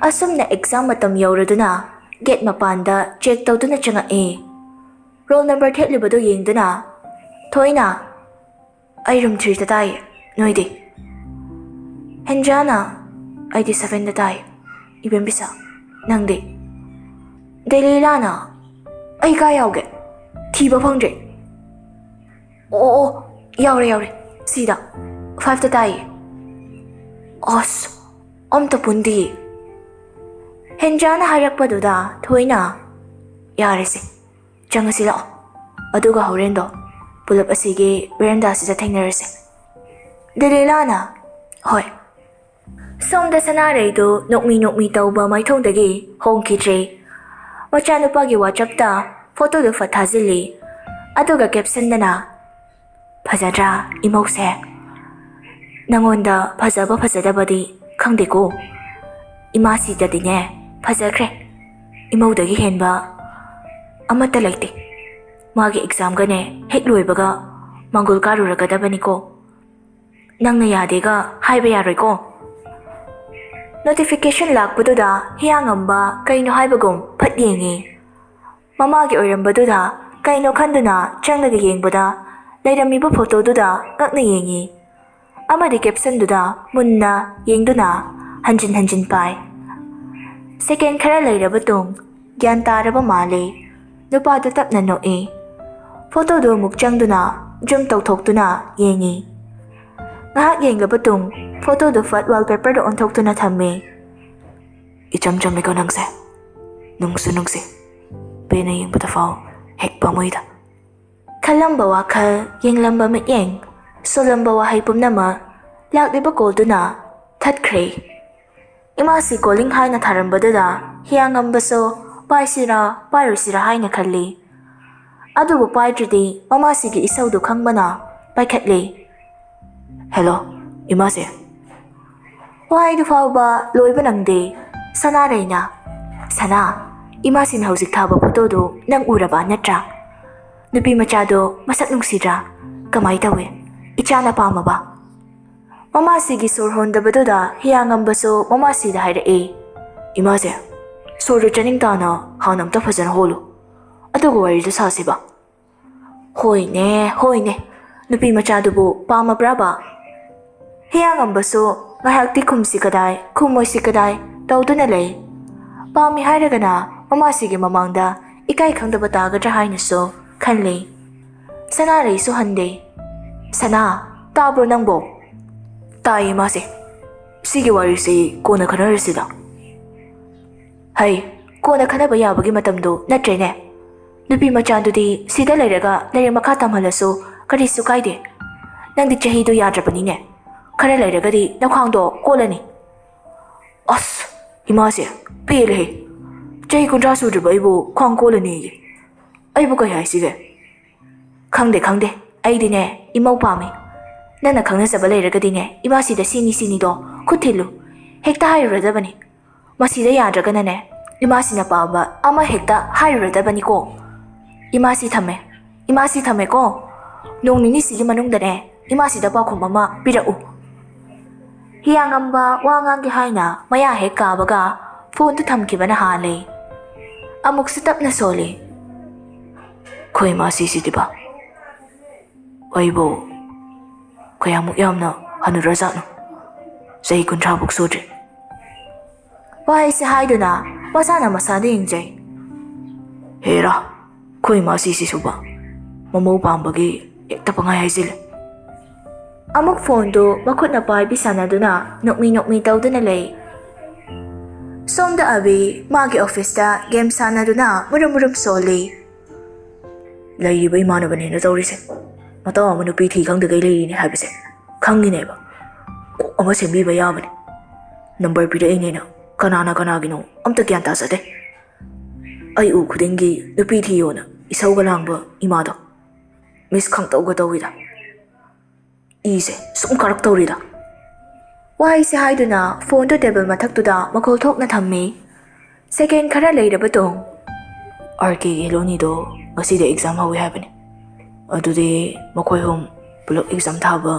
ꯑꯁꯨꯝꯅ ꯑꯦꯛꯖꯥꯝ ꯃꯇꯝ ꯌꯧꯔꯗꯨꯅ ꯒꯦꯠ ꯃꯄꯥꯟꯗ ꯆꯦꯛ ꯇꯧꯗꯨꯅ ꯆꯪꯉꯛꯑꯦ꯫ ꯔꯣꯜ ꯅꯝꯕꯔ ꯊꯦꯠꯂꯤꯕꯗꯨ ꯌꯦꯡꯗꯨꯅ, "ꯊꯣꯏꯅ, ꯑꯩ ꯔꯨꯝ ꯊ꯭ꯔꯤꯗ ꯇꯥꯏ, ꯅꯣꯏꯗꯤ?" ꯍꯦꯟꯖꯥꯅ, "ꯑꯩꯗꯤ ꯁꯚꯦꯟꯗ ꯇꯥꯏ, ꯏꯕꯦꯝꯕꯤꯁꯥ, ꯅꯪꯗꯤ?" ꯗꯦꯂꯤꯂꯥꯅ, "ꯑꯩ ꯀꯥꯏ ꯌꯥꯎꯒꯦ? ꯊꯤꯕ ꯐꯪꯗ꯭ꯔꯦ꯫" "ꯑꯣ, ꯑꯣ, ꯌꯥꯎꯔꯦ, ꯌꯥꯎꯔꯦ꯫ ꯁꯤꯗ, fiveꯇ ꯇꯥꯏꯌꯦ꯫" "ꯑꯁ, ꯑꯝꯇ ꯄꯨꯟꯗꯤꯌꯦ꯫" ꯍꯦꯟꯖꯥꯅ ꯍꯥꯏꯔꯛꯄꯗꯨꯗ ꯊꯣꯏꯅ, "ꯌꯥꯔꯦꯁꯦ, ꯆꯪꯉꯁꯤ ꯂꯥꯛꯑꯣ꯫ ꯑꯗꯨꯒ ꯍꯣꯔꯦꯟꯗꯣ ꯄꯨꯂꯞ ꯑꯁꯤꯒꯤ ꯕꯦꯔꯦꯟꯗꯥꯁꯤꯗ ꯊꯦꯡꯅꯔꯁꯦ꯫" ꯗꯦꯂꯤꯂꯥꯅ, "ꯍꯣꯏ꯫" ꯁꯣꯝꯗ ꯁꯅꯥꯔꯩꯗꯨ ꯅꯣꯛꯃꯤ ꯅꯣꯛꯃꯤ ꯇꯧꯕ ꯃꯥꯏꯊꯣꯡꯗꯒꯤ ꯍꯣꯡꯈꯤꯗ꯭ꯔꯦ꯫ ꯃꯆꯥꯅꯨꯄꯥꯒꯤ WhatsAppꯇ ꯐꯣꯇꯣꯗꯨ ꯐꯠ ꯊꯥꯖꯤꯜꯂꯤ꯫ ꯑꯗꯨꯒ captionꯗꯅ, "ꯐꯖꯗ꯭ꯔꯥ ꯏꯃꯧꯁꯦ? ꯅꯪꯉꯣꯟꯗ ꯐꯖꯕ ꯐꯖꯗꯕꯗꯤ ꯈꯪꯗꯦꯀꯣ, ꯏꯃꯥꯁꯤꯗꯗꯤꯅꯦ ꯐꯖꯈ꯭ꯔꯦ꯫ ꯏꯃꯧꯗꯒꯤ ꯍꯦꯟꯕ ꯑꯃꯠꯇ ꯂꯩꯇꯦ꯫ ꯃꯥꯒꯤ examꯒꯅꯦ ꯍꯦꯛ ꯂꯣꯏꯕꯒ ꯃꯪꯒꯣꯜ ꯀꯥꯔꯨꯔꯒꯗꯕꯅꯤꯀꯣ꯫ ꯅꯪꯅ ꯌꯥꯗꯦꯒ ꯍꯥꯏꯕ ꯌꯥꯔꯣꯏꯀꯣ꯫" Notification ꯂꯥꯛꯄꯗꯨꯗ ꯍꯤꯌꯥꯡꯉꯝꯕ ꯀꯩꯅꯣ ꯍꯥꯏꯕꯒꯨꯝ ꯐꯠ ꯌꯦꯡꯉꯤ꯫ ꯃꯃꯥꯒꯤ ꯑꯣꯏꯔꯝꯕꯗꯨꯗ ꯀꯩꯅꯣ ꯈꯟꯗꯨꯅ ꯆꯪꯂꯒ ꯌꯦꯡꯕꯗ, ꯂꯩꯔꯝꯃꯤꯕ ꯐꯣꯇꯣꯗꯨꯗ ꯉꯛꯅ ꯌꯦꯡꯉꯤ꯫ ꯑꯃꯗꯤ captionꯗꯨꯗ ꯃꯨꯟꯅ ꯌꯦꯡꯗꯨꯅ ꯍꯟꯖꯤꯟ ꯍꯟꯖꯤꯟ ꯄꯥꯏ꯫ Second ꯈꯔ ꯂꯩꯔꯕ ꯇꯨꯡ ꯒ꯭ꯌꯥꯟ ꯇꯥꯔꯕ ꯃꯥꯜꯂꯦ꯫ ꯅꯨꯄꯥꯗꯨ ꯇꯞꯅ ꯅꯣꯛꯏ꯫ ꯐꯣꯇꯣꯗꯨ ꯑꯃꯨꯛ ꯆꯪꯗꯨꯅ zoom ꯇꯧꯊꯣꯛꯇꯨꯅ ꯌꯦꯡꯉꯤ꯫ ꯉꯥꯏꯍꯥꯛ ꯌꯦꯡꯂꯕ ꯇꯨꯡ ꯐꯣꯇꯣꯗꯨ ꯐꯠ wallpaperꯗ ꯑꯣꯟꯊꯣꯛꯇꯨꯅ ꯊꯝꯃꯤ꯫ "ꯏꯆꯝ ꯆꯝꯃꯤꯀꯣ ꯅꯪꯁꯦ꯫ ꯅꯨꯡꯁꯨ ꯅꯨꯡꯁꯤ꯫ ꯄꯦꯟꯅ ꯌꯦꯡꯕꯗ ꯐꯥꯎ ꯍꯦꯛ ꯄꯥꯝꯃꯨꯏꯗ꯫" ꯈꯜꯂꯝꯕ ꯋꯥꯈꯜ, ꯌꯦꯡꯂꯝꯕ ꯃꯤꯠꯌꯦꯡ, ꯁꯣꯜꯂꯝꯕ ꯋꯥꯍꯩ ꯄꯨꯝꯅꯃꯛ ꯂꯥꯛꯂꯤꯕ callꯗꯨꯅ ꯊꯠꯈ꯭ꯔꯦ꯫ ꯏꯃꯥꯁꯤ calling ꯍꯥꯏꯅ ꯊꯥꯔꯝꯕꯗꯨꯗ ꯍꯤꯌꯥꯡꯉꯝꯕꯁꯨ ꯄꯥꯏꯁꯤꯔꯥ ꯄꯥꯏꯔꯣꯏꯁꯤꯔꯥ ꯍꯥꯏꯅ ꯈꯜꯂꯤ꯫ ꯑꯗꯨꯕꯨ ꯄꯥꯏꯗ꯭ꯔꯗꯤ ꯃꯃꯥꯁꯤꯒꯤ ꯏꯁꯧꯗꯨ ꯈꯪꯕꯅ ꯄꯥꯏꯈꯠꯂꯤ꯫ "Hello, ꯏꯃꯥꯁꯦ꯫" ꯋꯥꯍꯩꯗꯨ ꯐꯥꯎꯕ ꯂꯣꯏꯕ ꯅꯪꯗꯦ꯫ ꯁꯅꯥꯔꯩꯅ, "ꯁꯅꯥ, ꯏꯃꯥꯁꯤꯅ ꯍꯧꯖꯤꯛ ꯊꯥꯕ ꯐꯣꯇꯣꯗꯨ ꯅꯪ ꯎꯔꯕ ꯅꯠꯇ꯭ꯔꯥ? ꯅꯨꯄꯤ ꯃꯆꯥꯗꯣ ꯃꯁꯛ ꯅꯨꯡꯁꯤꯗ꯭ꯔꯥ? ꯀꯃꯥꯏ ꯇꯧꯏ? ꯏꯆꯥꯅ ꯄꯥꯝꯃꯕ?" ꯃꯃꯥꯁꯤꯒꯤ ꯁꯣꯔ ꯍꯣꯟꯗꯕꯗꯨꯗ ꯍꯤꯌꯥꯡꯉꯝꯕꯁꯨ ꯃꯃꯥꯁꯤꯗ ꯍꯥꯏꯔꯛꯏ꯫ "ꯏꯃꯥꯁꯦ, ꯁꯣꯔꯗꯨ ꯆꯥꯅꯤꯡ ꯇꯥꯅ ꯍꯥꯟꯅ ꯑꯝꯇ ꯐꯖꯅ ꯍꯣꯜꯂꯨ꯫ ꯑꯗꯨꯒ ꯋꯥꯔꯤꯗꯨ ꯁꯥꯁꯤꯕ꯫" "ꯍꯣꯏꯅꯦ, ꯍꯣꯏꯅꯦ꯫ ꯅꯨꯄꯤ ꯃꯆꯥꯗꯨꯕꯨ ꯄꯥꯝꯃꯕ꯭ꯔꯥꯕ?" ꯍꯤꯌꯥꯡꯉꯝꯕꯁꯨ ꯉꯥꯏꯍꯥꯛꯇꯤ ꯈꯨꯝꯁꯤ ꯀꯗꯥꯏ, ꯈꯨꯝꯃꯣꯏꯁꯤ ꯀꯗꯥꯏ ꯇꯧꯗꯨꯅ ꯂꯩ꯫ ꯄꯥꯝꯃꯤ ꯍꯥꯏꯔꯒꯅ ꯃꯃꯥꯁꯤꯒꯤ ꯃꯃꯥꯡꯗ ꯏꯀꯥꯏ ꯈꯪꯗꯕ ꯇꯥꯒꯗ꯭ꯔꯥ ꯍꯥꯏꯅꯁꯨ ꯈꯜꯂꯤ꯫ ꯁꯅꯥꯔꯩꯁꯨ ꯍꯟꯗꯦ꯫ "ꯁꯅꯥ, ꯇꯥꯕ꯭ꯔꯣ ꯅꯪꯕꯣ?" "ꯇꯥꯏꯌꯦ ꯃꯥꯁꯦ꯫ ꯁꯤꯒꯤ ꯋꯥꯔꯤꯁꯤ ꯀꯣꯟꯅ ꯈꯟꯅꯔꯁꯤꯗ꯫" "ꯍꯩ, ꯀꯣꯟꯅ ꯈꯟꯅꯕ ꯌꯥꯕꯒꯤ ꯃꯇꯝꯗꯨ ꯅꯠꯇ꯭ꯔꯦꯅꯦ꯫ ꯅꯨꯄꯤ ꯃꯆꯥꯗꯨꯗꯤ ꯁꯤꯗ ꯂꯩꯔꯒ ꯂꯥꯏꯔꯤꯛ ꯃꯈꯥ ꯇꯝꯍꯜꯂꯁꯨ ꯀꯔꯤꯁꯨ ꯀꯥꯏꯗꯦ꯫ ꯅꯪꯗꯤ ꯆꯍꯤꯗꯨ ꯌꯥꯗ꯭ꯔꯕꯅꯤꯅꯦ꯫ ꯈꯔ ꯂꯩꯔꯒꯗꯤ ꯅꯈ꯭ꯋꯥꯡꯗꯣ ꯀꯣꯜꯂꯅꯤ꯫" "ꯑꯁ, ꯏꯃꯥꯁꯦ, ꯄꯦꯜꯂꯦꯍꯦ꯫ ꯆꯍꯤ ꯀꯨꯟꯊ꯭ꯔꯥ ꯁꯨꯗ꯭ꯔꯤꯕ ꯑꯩꯕꯨ ꯈ꯭ꯋꯥꯡ ꯀꯣꯜꯂꯅꯤꯌꯦ꯫ ꯑꯩꯕꯨ ꯀꯩ ꯍꯥꯏꯁꯤꯒꯦ?" "ꯈꯪꯗꯦ, ꯈꯪꯗꯦ꯫ ꯑꯩꯗꯤꯅꯦ, ꯏꯃꯧ ꯄꯥꯝꯃꯤ꯫ ꯅꯪꯅ ꯈꯪꯅꯖꯕ ꯂꯩꯔꯒꯗꯤꯅꯦ, ꯏꯃꯥꯁꯤꯗ ꯁꯤꯅꯤ ꯁꯤꯅꯤꯗꯣ ꯈꯨꯠ ꯊꯤꯜꯂꯨ꯫ ꯍꯦꯛꯇ ꯍꯥꯏꯔꯨꯔꯗꯕꯅꯤ꯫ ꯃꯁꯤꯗ ꯌꯥꯗ꯭ꯔꯒꯅꯅꯦ, ꯏꯃꯥꯁꯤꯅ ꯄꯥꯝꯕ ꯑꯃ ꯍꯦꯛꯇ ꯍꯥꯏꯔꯨꯔꯗꯕꯅꯤꯀꯣ꯫ ꯏꯃꯥꯁꯤ ꯊꯝꯃꯦ꯫ ꯏꯃꯥꯁꯤ ꯊꯝꯃꯦꯀꯣ꯫ ꯅꯣꯡ ꯅꯤꯅꯤꯁꯤꯒꯤ ꯃꯅꯨꯡꯗꯅꯦ, ꯏꯃꯥꯁꯤꯗ ꯄꯥꯎꯈꯨꯝ ꯑꯃ ꯄꯤꯔꯛꯎ꯫" ꯍꯤꯌꯥꯡꯉꯝꯕ ꯋꯥ ꯉꯥꯡꯒꯦ ꯍꯥꯏꯅ ꯃꯌꯥ ꯍꯦꯛ ꯀꯥꯕꯒ ꯐꯣꯟꯗꯨ ꯊꯝꯈꯤꯕꯅ ꯍꯥꯜꯂꯦ꯫ ꯑꯃꯨꯛꯁꯨ ꯇꯞꯅ ꯁꯣꯜꯂꯤ꯫ "ꯑꯩꯈꯣꯏ ꯏꯃꯥꯁꯤꯁꯤꯗꯤꯕ, ꯑꯩꯕꯨ ꯀꯌꯥꯃꯨꯛ ꯌꯥꯝꯅ ꯍꯅꯨꯔꯖꯥꯠꯅꯣ? ꯆꯍꯤ ꯀꯨꯟꯊ꯭ꯔꯥ ꯐꯥꯎ ꯁꯨꯗ꯭ꯔꯤ꯫" ꯋꯥꯍꯩꯁꯦ ꯍꯥꯏꯗꯨꯅ ꯃꯁꯥꯅ ꯃꯁꯥꯗ ꯌꯦꯡꯖꯩ꯫ "ꯍꯦꯔꯥ, ꯑꯩꯈꯣꯏ ꯏꯃꯥꯁꯤꯁꯤꯁꯨꯕ ꯃꯃꯧ ꯄꯥꯝꯕꯒꯤ ꯍꯦꯛꯇ ꯄꯪꯍꯥꯏ ꯍꯥꯏꯖꯤꯜꯂꯦ꯫" ꯑꯃꯨꯛ ꯐꯣꯟꯗꯨ ꯃꯈꯨꯠꯅ ꯄꯥꯏꯕꯤ ꯁꯥꯟꯅꯗꯨꯅ ꯅꯣꯛꯃꯤ ꯅꯣꯛꯃꯤ ꯇꯧꯗꯨꯅ ꯂꯩ꯫ ꯁꯣꯝꯗ ꯑꯕꯤ ꯃꯥꯒꯤ ꯑꯣꯐꯤꯁꯇ ꯒꯦꯝ ꯁꯥꯟꯅꯗꯨꯅ ꯃꯨꯔꯨꯝ ꯃꯨꯔꯨꯝ ꯁꯣꯜꯂꯤ꯫ "ꯂꯩꯔꯤꯕ ꯏꯃꯥꯟꯅꯕꯅꯦꯅ ꯇꯧꯔꯤꯁꯦ꯫ ꯃꯇꯥꯎ ꯑꯃ ꯅꯨꯄꯤ ꯊꯤ ꯈꯪꯗꯈꯩ ꯂꯩꯔꯤꯅꯦ ꯍꯥꯏꯕꯁꯦ ꯈꯪꯉꯤꯅꯦꯕ꯫ ꯀꯣꯛ ꯑꯃ ꯁꯦꯝꯕꯤꯕ ꯌꯥꯕꯅꯦ꯫ ꯅꯝꯕꯔ ꯄꯤꯔꯛꯏꯅꯦꯅ ꯀꯅꯥꯅ ꯀꯅꯥꯒꯤꯅꯣ ꯑꯝꯇ ꯒ꯭ꯌꯥꯟ ꯇꯥꯖꯗꯦ꯫ ꯑꯩ ꯎ ꯈꯨꯗꯤꯡꯒꯤ ꯅꯨꯄꯤ ꯊꯤꯌꯣꯅ ꯏꯁꯧꯒ ꯂꯥꯡꯕ ꯏꯃꯥꯗꯣ ꯃꯤꯁ ꯈꯪꯇꯧꯒ ꯇꯧꯋꯤꯗ꯫ ꯏꯁꯦ ꯁꯨꯝ ꯀꯥꯔꯛꯇꯧꯔꯤꯗ꯫" ꯋꯥꯍꯩꯁꯦ ꯍꯥꯏꯗꯨꯅ ꯐꯣꯟꯗꯨ ꯇꯦꯕꯜ ꯃꯊꯛꯇꯨꯗ ꯃꯈꯣꯜ ꯊꯣꯛꯅ ꯊꯝꯃꯤ꯫ ꯁꯦꯀꯦꯟ ꯈꯔ ꯂꯩꯔꯕ ꯇꯨꯡ, "ꯑꯥꯔ ꯀꯦꯒꯤ ꯍꯦꯂꯣꯅꯤꯗꯣ ꯉꯁꯤꯗꯤ ꯑꯦꯛꯖꯥꯝ ꯍꯧꯋꯤ ꯍꯥꯏꯕꯅꯤ꯫ ꯑꯗꯨꯗꯤ ꯃꯈꯣꯏ ꯑꯍꯨꯝ ꯄꯨꯂꯞ ꯑꯦꯛꯖꯥꯝ ꯊꯥꯕ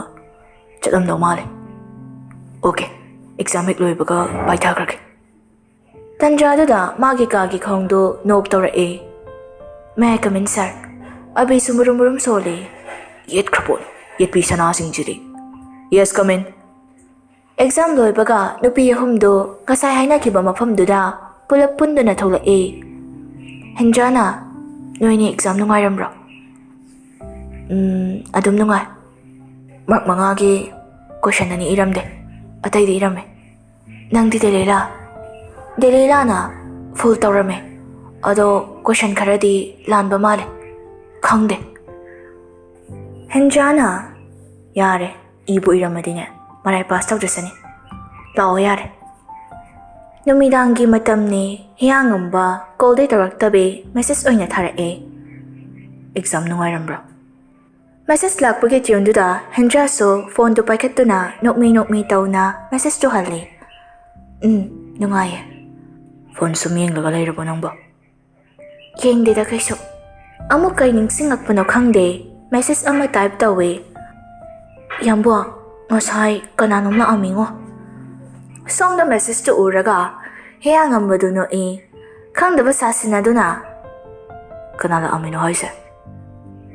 ꯆꯠꯂꯝꯗꯧ ꯃꯥꯜꯂꯦ꯫ ꯑꯣꯀꯦ, ꯑꯦꯛꯖꯥꯝ ꯍꯦꯛ ꯂꯣꯏꯕꯒ ꯄꯥꯏꯊꯈ꯭ꯔꯒꯦ꯫" ꯇꯟꯖꯥꯗꯨꯗ ꯃꯥꯒꯤ ꯀꯥꯒꯤ ꯈꯣꯡꯗꯨ ꯅꯣꯛ ꯇꯧꯔꯛꯏ꯫ "May I come in, sir?" ꯑꯕꯤꯁꯨ ꯃꯨꯔꯨꯝ ꯃꯨꯔꯨꯝ ꯁꯣꯜꯂꯤ꯫ "ꯌꯦꯠꯈ꯭ꯔꯄꯣꯠꯅꯤ, ꯌꯦꯠꯄꯤ ꯁꯅꯥꯁꯤꯡꯁꯤꯗꯤ꯫ Yes, come in." Exam ꯂꯣꯏꯕꯒ ꯅꯨꯄꯤ ꯑꯍꯨꯝꯗꯨ ꯉꯁꯥꯏ ꯍꯥꯏꯅꯈꯤꯕ ꯃꯐꯝꯗꯨꯗ ꯄꯨꯂꯞ ꯄꯨꯟꯗꯨꯅ ꯊꯣꯛꯂꯛꯏ꯫ "ꯍꯦꯟꯖꯥꯅ, ꯅꯣꯏꯅꯤ ꯑꯦꯛꯖꯥꯝ ꯅꯨꯡꯉꯥꯏꯔꯝꯕ꯭ꯔꯣ?" "ꯎꯝ, ꯑꯗꯨꯝ ꯅꯨꯡꯉꯥꯏ꯫ ꯃꯥꯔꯛ ꯃꯉꯥꯒꯤ ꯀꯣꯏꯁꯟ ꯑꯅꯤ ꯏꯔꯝꯗꯦ, ꯑꯇꯩꯗꯤ ꯏꯔꯝꯃꯦ꯫ ꯅꯪꯗꯤ, ꯗꯦꯂꯤꯂꯥ?" "ꯗꯦꯂꯤꯂꯥꯅ ꯐꯨꯜ ꯇꯧꯔꯝꯃꯦ, ꯑꯗꯣ ꯀꯣꯏꯁꯟ ꯈꯔꯗꯤ ꯂꯥꯟꯕ ꯃꯥꯜꯂꯦ꯫ ꯈꯪꯗꯦ꯫" ꯍꯦꯟꯖꯥꯅ, "ꯌꯥꯔꯦ, ꯏꯕꯨ ꯏꯔꯝꯃꯗꯤꯅꯦ, ꯃꯔꯥꯏ ꯄꯥꯁ ꯇꯧꯖꯁꯅꯤ꯫ ꯂꯥꯛꯑꯣ ꯌꯥꯔꯦ꯫" ꯅꯨꯃꯤꯗꯥꯡꯒꯤ ꯃꯇꯝꯅꯤ, ꯍꯤꯌꯥꯡꯉꯝꯕ ꯀꯣꯜꯗꯤ ꯇꯧꯔꯛꯇꯕꯤ ꯃꯦꯁꯦꯖ ꯑꯣꯏꯅ ꯊꯥꯔꯛꯑꯦ꯫ "ꯑꯦꯛꯖꯥꯝ ꯅꯨꯡꯉꯥꯏꯔꯝꯕ꯭ꯔꯣ?" ꯃꯦꯁꯦꯖ ꯂꯥꯛꯄꯒꯤ ꯇ꯭ꯌꯨꯟꯗꯨꯗ ꯍꯦꯟꯖꯥꯁꯨ ꯐꯣꯟꯗꯨ ꯄꯥꯏꯈꯠꯇꯨꯅ ꯅꯣꯛꯃꯤ ꯅꯣꯛꯃꯤ ꯇꯧꯅ ꯃꯦꯁꯦꯖꯇꯨ ꯍꯜꯂꯤ꯫ "ꯎꯝ, ꯅꯨꯡꯉꯥꯏꯌꯦ꯫" "ꯐꯣꯟ ꯁꯨꯝ ꯌꯦꯡꯂꯒ ꯂꯩꯔꯕꯣ ꯅꯪꯕꯣ?" "ꯌꯦꯡꯗꯦꯗ ꯀꯩꯁꯨ꯫ ꯑꯃꯨꯛ ꯀꯩ ꯅꯤꯡꯁꯤꯡꯉꯛꯄꯅꯣ ꯈꯪꯗꯦ, ꯃꯦꯁꯦꯖ ꯑꯃ ꯇꯥꯏꯞ ꯇꯧꯋꯦ꯫ ꯌꯥꯝꯕꯨꯡ, ꯉꯁꯥꯏ ꯀꯅꯥꯅꯣꯝ ꯂꯥꯛꯑꯝꯃꯤꯉꯣ꯫" ꯁꯣꯝꯗ ꯃꯦꯁꯦꯖꯇꯨ ꯎꯔꯒ ꯍꯤꯌꯥꯡꯉꯝꯕꯗꯨ ꯅꯣꯛꯏ꯫ ꯈꯪꯗꯕ ꯁꯥꯁꯤꯟꯅꯗꯨꯅ, "ꯀꯅꯥ ꯂꯥꯛꯑꯝꯃꯤꯅꯣ ꯍꯥꯏꯁꯦ?"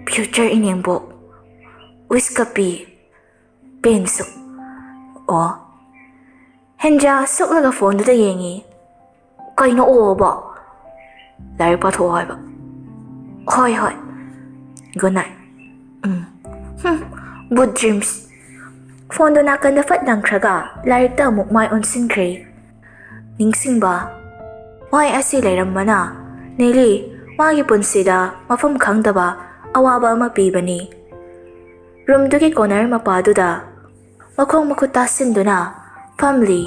"ꯐ꯭ꯌꯨꯆꯔ ꯏꯅꯦꯝꯕꯣꯛ꯫ ꯋꯤꯁ ꯀꯞꯄꯤ, ꯄꯦꯟꯁꯨ꯫" "ꯑꯣ꯫" ꯍꯦꯟꯖꯥ ꯁꯣꯛꯂꯒ ꯐꯣꯟꯗꯨꯗ ꯌꯦꯡꯉꯤ꯫ "ꯀꯩꯅꯣ ꯑꯣꯕꯣ?" "ꯂꯥꯏꯔꯤꯛ ꯄꯥꯊꯣꯛꯑꯣ ꯍꯥꯏꯕ꯫" "ꯍꯣꯏ, ꯍꯣꯏ꯫ Good night." "Um. Hmm, but dreams." ꯐꯣꯟꯗꯣ ꯅꯥꯀꯟꯗ ꯐꯠ ꯂꯪꯈ꯭ꯔꯒ ꯂꯥꯏꯔꯤꯛꯇ ꯑꯃꯨꯛ ꯃꯥꯏ ꯑꯣꯟꯁꯤꯟꯈ꯭ꯔꯦ꯫ ꯅꯤꯡꯁꯤꯡꯕ꯫ ꯋꯥꯍꯩ ꯑꯁꯤ ꯂꯩꯔꯝꯕꯅ ꯅꯦꯂꯤ ꯃꯥꯒꯤ ꯄꯨꯟꯁꯤꯗ ꯃꯐꯝ ꯈꯪꯗꯕ ꯑꯋꯥꯕ ꯑꯃ ꯄꯤꯕꯅꯤ꯫ ꯔꯨꯝꯗꯨꯒꯤ ꯀꯣꯅꯔ ꯃꯄꯥꯗꯨꯗ ꯃꯈꯣꯡ ꯃꯈꯨꯠ ꯇꯥꯁꯤꯟꯗꯨꯅ ꯐꯝꯂꯤ꯫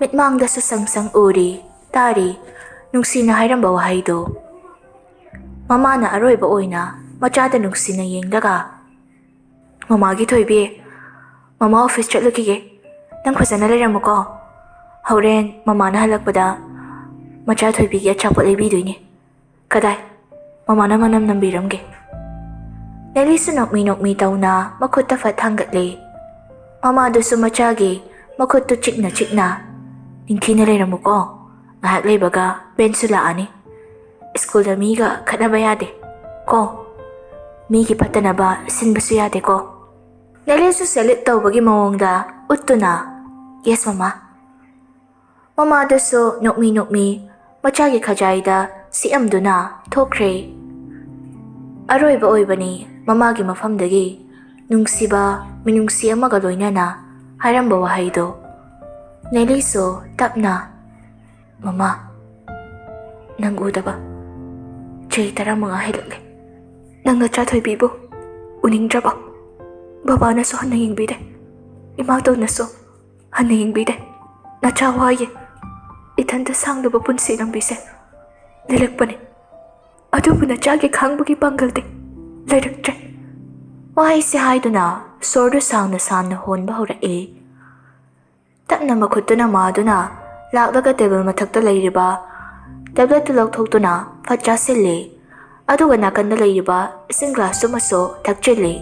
ꯃꯤꯠꯃꯥꯡꯗꯁꯨ ꯁꯪ ꯁꯪ ꯎꯔꯤ, ꯇꯥꯔꯤ, ꯅꯨꯡꯁꯤꯅ ꯍꯥꯏꯔꯝꯕ ꯋꯥꯍꯩꯗꯨ꯫ ꯃꯃꯥꯅ ꯑꯔꯣꯏꯕ ꯑꯣꯏꯅ ꯃꯆꯥꯗ ꯅꯨꯡꯁꯤꯅ ꯌꯦꯡꯂꯒ, "ꯃꯃꯥꯒꯤ ꯊꯣꯏꯕꯤ, ꯃꯃꯥ ꯑꯣꯐꯤꯁ ꯆꯠꯂꯨꯈꯤꯒꯦ꯫ ꯅꯪ ꯐꯖꯅ ꯂꯩꯔꯝꯃꯨꯀꯣ꯫ ꯍꯣꯔꯦꯟ ꯃꯃꯥꯅ ꯍꯜꯂꯛꯄꯗ ꯃꯆꯥ ꯊꯣꯏꯕꯤꯒꯤ ꯑꯆꯥꯄꯣꯠ ꯂꯩꯕꯤꯗꯣꯏꯅꯦ꯫ ꯀꯗꯥꯏ? ꯃꯃꯥꯅ ꯃꯅꯝ ꯅꯝꯕꯤꯔꯝꯒꯦ꯫" ꯅꯦꯂꯤꯁꯨ ꯅꯣꯛꯃꯤ ꯅꯣꯛꯃꯤ ꯇꯧꯅ ꯃꯈꯨꯠꯇ ꯐꯠ ꯊꯥꯡꯒꯠꯂꯦ꯫ ꯃꯃꯥꯗꯨꯁꯨ ꯃꯆꯥꯒꯤ ꯃꯈꯨꯠꯇꯨ ꯆꯤꯛꯅ ꯆꯤꯛꯅ, "ꯅꯤꯡꯊꯤꯅ ꯂꯩꯔꯝꯃꯨꯀꯣ꯫ ꯉꯥꯏꯍꯥꯛ ꯂꯩꯕꯒ ꯕꯦꯟꯁꯨ ꯂꯥꯛꯑꯅꯤ꯫ ꯁ꯭ꯀꯨꯜꯗ ꯃꯤꯒ ꯈꯠꯅꯕ ꯌꯥꯗꯦ ꯀꯣ꯫ ꯃꯤꯒꯤ ꯐꯠꯇꯅꯕ ꯁꯤꯟꯕꯁꯨ ꯌꯥꯗꯦꯀꯣ꯫" ꯅꯦꯂꯤꯁꯨ ꯁꯦꯂ꯭ꯌꯨꯠ ꯇꯧꯕꯒꯤ ꯃꯑꯣꯡꯗ ꯎꯠꯇꯨꯅ, "ꯌꯦꯁ, ꯃꯃꯥ꯫" ꯃꯃꯥꯗꯨꯁꯨ ꯅꯣꯛꯃꯤ ꯅꯣꯛꯃꯤ ꯃꯆꯥꯒꯤ ꯈꯖꯥꯏꯗ ꯁꯤꯛꯑꯝꯗꯨꯅ ꯊꯣꯛꯈ꯭ꯔꯦ꯫ ꯑꯔꯣꯏꯕ ꯑꯣꯏꯕꯅꯤ ꯃꯃꯥꯒꯤ ꯃꯐꯝꯗꯒꯤ ꯅꯨꯡꯁꯤꯕ ꯃꯤꯅꯨꯡꯁꯤ ꯑꯃꯒ ꯂꯣꯏꯅꯅ ꯍꯥꯏꯔꯝꯕ ꯋꯥꯍꯩꯗꯣ꯫ ꯅꯦꯂꯤꯁꯨ ꯇꯞꯅ, "ꯃꯃꯥ, ꯅꯪ ꯎꯗꯕ ꯆꯍꯤ ꯇꯔꯥꯃꯉꯥ ꯍꯦꯜꯂꯛꯂꯦ꯫ ꯅꯪ ꯅꯆꯥ ꯊꯣꯏꯕꯤꯕꯨ ꯎꯅꯤꯡꯗ꯭ꯔꯕꯣ? ꯕꯕꯥꯅꯁꯨ ꯍꯟꯅ ꯌꯦꯡꯕꯤꯗꯦ, ꯏꯃꯥꯇꯣꯟꯅꯁꯨ ꯍꯟꯅ ꯌꯦꯡꯕꯤꯗꯦ꯫ ꯅꯆꯥ ꯋꯥꯏꯌꯦ꯫ ꯏꯊꯟꯇ ꯁꯥꯡꯂꯕ ꯄꯨꯟꯁꯤ ꯂꯝꯕꯤꯁꯦ ꯂꯦꯜꯂꯛꯄꯅꯦ꯫ ꯑꯗꯨꯕꯨ ꯅꯆꯥꯒꯤ ꯈꯥꯡꯕꯒꯤ ꯄꯥꯡꯒꯜꯗꯤ ꯂꯩꯔꯛꯇ꯭ꯔꯦ꯫" ꯋꯥꯍꯩꯁꯦ ꯍꯥꯏꯗꯨꯅ ꯁꯣꯔꯗꯨ ꯁꯥꯡꯅ ꯁꯥꯡꯅ ꯍꯣꯟꯕ ꯍꯧꯔꯛꯏ꯫ ꯇꯞꯅ ꯃꯈꯨꯠꯇꯨꯅ ꯃꯥꯗꯨꯅ ꯂꯥꯛꯂꯒ ꯇꯦꯕꯜ ꯃꯊꯛꯇ ꯂꯩꯔꯤꯕ ꯇꯦꯕ꯭ꯂꯦꯠꯇꯨ ꯂꯧꯊꯣꯛꯇꯨꯅ ꯐꯠ ꯆꯥꯁꯤꯜꯂꯤ꯫ ꯑꯗꯨꯒ ꯅꯥꯀꯟꯗ ꯂꯩꯔꯤꯕ ꯏꯁꯤꯡ ꯒ꯭ꯂꯥꯁꯇꯨꯃꯁꯨ ꯊꯛꯆꯤꯜꯂꯤ꯫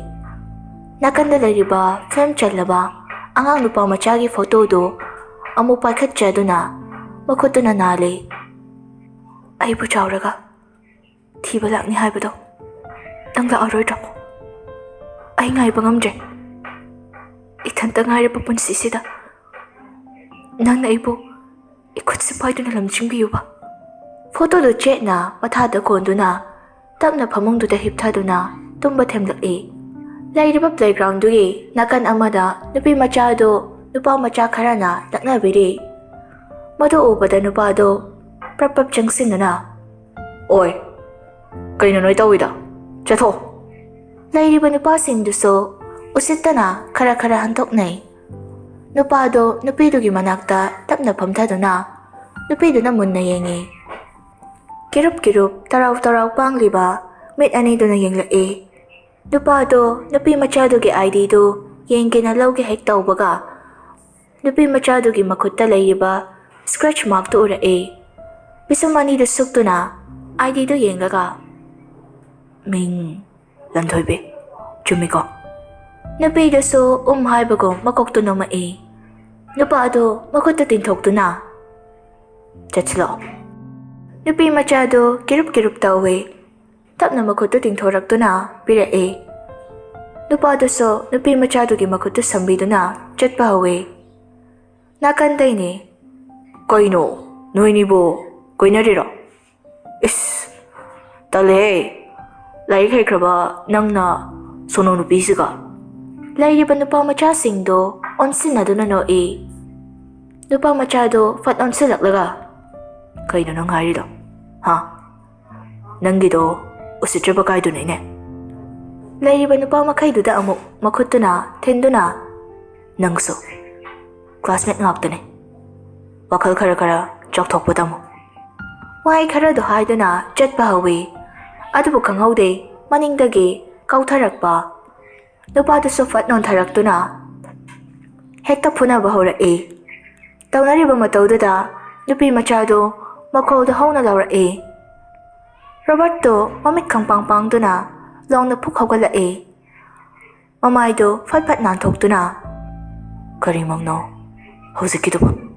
ꯅꯥꯀꯟꯗ ꯂꯩꯔꯤꯕ ꯐ꯭ꯔꯦꯝ ꯆꯜꯂꯕ ꯑꯉꯥꯡ ꯅꯨꯄꯥ ꯃꯆꯥꯒꯤ ꯐꯣꯇꯣꯗꯨ ꯑꯃꯨꯛ ꯄꯥꯏꯈꯠꯆꯗꯨꯅ ꯃꯈꯨꯠꯇꯨꯅ ꯅꯥꯜꯂꯤ꯫ "ꯑꯩꯕꯨ ꯆꯥꯎꯔꯒ ꯊꯤꯕ ꯂꯥꯛꯅꯤ ꯍꯥꯏꯕꯗꯣ ꯅꯪ ꯂꯥꯛꯑꯔꯣꯏꯗ꯭ꯔꯣ? ꯑꯩ ꯉꯥꯏꯕ ꯉꯝꯗ꯭ꯔꯦ꯫ ꯏꯊꯟꯇ ꯉꯥꯏꯔꯕ ꯄꯨꯟꯁꯤꯁꯤꯗ ꯅꯪꯅ ꯑꯩꯕꯨ ꯏꯈꯨꯠꯁꯨ ꯄꯥꯏꯗꯨꯅ ꯂꯝꯖꯤꯡꯕꯤꯌꯨꯕ꯫" ꯐꯣꯇꯣꯗꯨ ꯆꯦꯠꯅ ꯃꯊꯥꯗ ꯀꯣꯟꯗꯨꯅ ꯇꯞꯅ ꯐꯃꯨꯡꯗꯨꯗ ꯍꯤꯞꯊꯗꯨꯅ ꯇꯨꯝꯕ ꯊꯦꯝꯂꯛꯏ꯫ ꯂꯩꯔꯤꯕ ꯄ꯭ꯂꯦꯒ꯭ꯔꯥꯎꯟꯗꯨꯒꯤ ꯅꯥꯀꯟ ꯑꯃꯗ ꯅꯨꯄꯤ ꯃꯆꯥꯗꯨ ꯅꯨꯄꯥ ꯃꯆꯥ ꯈꯔꯅ ꯂꯛꯅꯕꯤꯔꯤ꯫ ꯃꯗꯨ ꯎꯕꯗ ꯅꯨꯄꯥꯗꯨ ꯄ꯭ꯔꯞ ꯄ꯭ꯔꯞ ꯆꯪꯁꯤꯟꯗꯨꯅ, "ꯑꯣꯏ, ꯀꯩꯅꯣ ꯅꯣꯏ ꯇꯧꯏꯗꯣ? ꯆꯠꯊꯣꯛ!" ꯂꯩꯔꯤꯕ ꯅꯨꯄꯥꯁꯤꯡꯗꯨꯁꯨ ꯎꯁꯤꯠꯇꯅ ꯈꯔ ꯈꯔ ꯍꯟꯗꯣꯛꯅꯩ꯫ ꯅꯨꯄꯥꯗꯣ ꯅꯨꯄꯤꯗꯨꯒꯤ ꯃꯅꯥꯛꯇ ꯇꯞꯅ ꯐꯝꯊꯗꯨꯅ ꯅꯨꯄꯤꯗꯨꯅ ꯃꯨꯟꯅ ꯌꯦꯡꯉꯤ꯫ ꯀꯤꯔꯨꯞ ꯀꯤꯔꯨꯞ ꯇꯔꯥꯎ ꯇꯔꯥꯎ ꯄꯥꯡꯂꯤꯕ ꯃꯤꯠ ꯑꯅꯤꯗꯨꯅ ꯌꯦꯡꯂꯛꯏ꯫ ꯅꯨꯄꯥꯗꯣ ꯅꯨꯄꯤ ꯃꯆꯥꯗꯨꯒꯤ ꯑꯥꯏ ꯗꯤꯗꯨ ꯌꯦꯡꯒꯦꯅ ꯂꯧꯒꯦ ꯍꯦꯛ ꯇꯧꯕꯒ, ꯅꯨꯄꯤ ꯃꯆꯥꯗꯨꯒꯤ ꯃꯈꯨꯠꯇ ꯂꯩꯔꯤꯕ ꯁ꯭ꯀ꯭ꯔꯦꯆ ꯃꯥꯔꯛꯇꯨ ꯎꯔꯛꯏ꯫ ꯄꯤꯁꯨꯝ ꯑꯅꯤꯗꯨ ꯁꯨꯛꯇꯨꯅ ꯑꯥꯏ ꯗꯤꯗꯨ ꯌꯦꯡꯂꯒ, "ꯃꯤꯡ ꯂꯟꯊꯣꯏꯕꯤ, ꯆꯨꯝꯃꯤꯀꯣ?" ꯅꯨꯄꯤꯗꯨꯁꯨ ꯎꯝ ꯍꯥꯏꯕꯒꯨꯝ ꯃꯀꯣꯛꯇꯨ ꯅꯣꯝꯃꯛꯏ꯫ ꯅꯨꯄꯥꯗꯨ ꯃꯈꯨꯠꯇꯨ ꯇꯤꯡꯊꯣꯛꯇꯨꯅ, "ꯆꯠꯁꯤꯜꯂꯛꯑꯣ꯫" ꯅꯨꯄꯤ ꯃꯆꯥꯗꯨ ꯀꯤꯔꯨꯞ ꯀꯤꯔꯨꯞ ꯇꯧꯏ꯫ ꯇꯞꯅ ꯃꯈꯨꯠꯇꯨ ꯇꯤꯡꯊꯣꯔꯛꯇꯨꯅ ꯄꯤꯔꯛꯏ꯫ ꯅꯨꯄꯥꯗꯨꯁꯨ ꯅꯨꯄꯤ ꯃꯆꯥꯗꯨꯒꯤ ꯃꯈꯨꯠꯇꯨ ꯁꯝꯕꯤꯗꯨꯅ ꯆꯠꯄ ꯍꯧꯏ꯫ ꯅꯥꯀꯟꯗꯩꯅꯦ ꯀꯩꯅꯣ, ꯅꯣꯏꯅꯤꯕꯨ ꯀꯣꯏꯅꯔꯤꯔꯣ? ꯏꯁ, ꯇꯜꯂꯦꯍꯦ꯫ ꯂꯥꯏꯔꯤꯛ ꯍꯩꯈ꯭ꯔꯕ ꯅꯪꯅ ꯁꯣꯅꯣ ꯅꯨꯄꯤꯁꯤꯒ꯫ ꯂꯩꯔꯤꯕ ꯅꯨꯄꯥ ꯃꯆꯥꯁꯤꯡꯗꯣ ꯑꯣꯟꯁꯤꯟꯅꯗꯨꯅ ꯅꯣꯛꯏ꯫ ꯅꯨꯄꯥ ꯃꯆꯥꯗꯣ ꯐꯠ ꯑꯣꯟꯁꯤꯜꯂꯛꯂꯒ, "ꯀꯩꯅꯣ ꯅꯪ ꯍꯥꯏꯔꯤꯗꯣ? ꯍꯥ? ꯅꯪꯒꯤꯗꯣ ꯎꯁꯤꯠꯇ꯭ꯔꯕ ꯀꯥꯏꯗꯨꯅꯤꯅꯦ?" ꯂꯩꯔꯤꯕ ꯅꯨꯄꯥ ꯃꯈꯩꯗꯨꯗ ꯑꯃꯨꯛ ꯃꯈꯨꯠꯇꯨꯅ ꯊꯤꯟꯗꯨꯅ, "ꯅꯪꯁꯨ classmate ꯉꯥꯛꯇꯅꯦ꯫ ꯋꯥꯈꯜ ꯈꯔ ꯈꯔ ꯆꯥꯎꯊꯣꯛꯄ ꯇꯝꯃꯨ꯫" ꯋꯥꯍꯩ ꯈꯔꯗꯣ ꯍꯥꯏꯗꯨꯅ ꯆꯠꯄ ꯍꯧꯏ꯫ ꯑꯗꯨꯕꯨ ꯈꯪꯍꯧꯗꯦ, ꯃꯅꯤꯡꯗꯒꯤ ꯀꯥꯎꯊꯔꯛꯄ ꯅꯨꯄꯥꯗꯨꯁꯨ ꯐꯠ ꯅꯣꯟꯊꯔꯛꯇꯨꯅ ꯍꯦꯛꯇ ꯐꯨꯅꯕ ꯍꯧꯔꯛꯏ꯫ ꯇꯧꯅꯔꯤꯕ ꯃꯇꯧꯗꯨꯗ ꯅꯨꯄꯤ ꯃꯆꯥꯗꯨ ꯃꯈꯣꯜꯗꯨ ꯍꯧꯅ ꯂꯥꯎꯔꯛꯏ꯫ ꯔꯣꯕꯔꯠꯇꯨ ꯃꯃꯤꯠ ꯈꯪꯄꯥꯡ ꯄꯥꯡꯗꯨꯅ ꯂꯣꯡꯅ ꯐꯨꯛ ꯍꯧꯒꯠꯂꯛꯏ꯫ ꯃꯃꯥꯏꯗꯨ ꯐꯠ ꯐꯠ ꯅꯥꯟꯊꯣꯛꯇꯨꯅ, "ꯀꯔꯤꯃꯛꯅꯣ ꯍꯧꯖꯤꯛꯀꯤꯗꯨꯕꯨ?"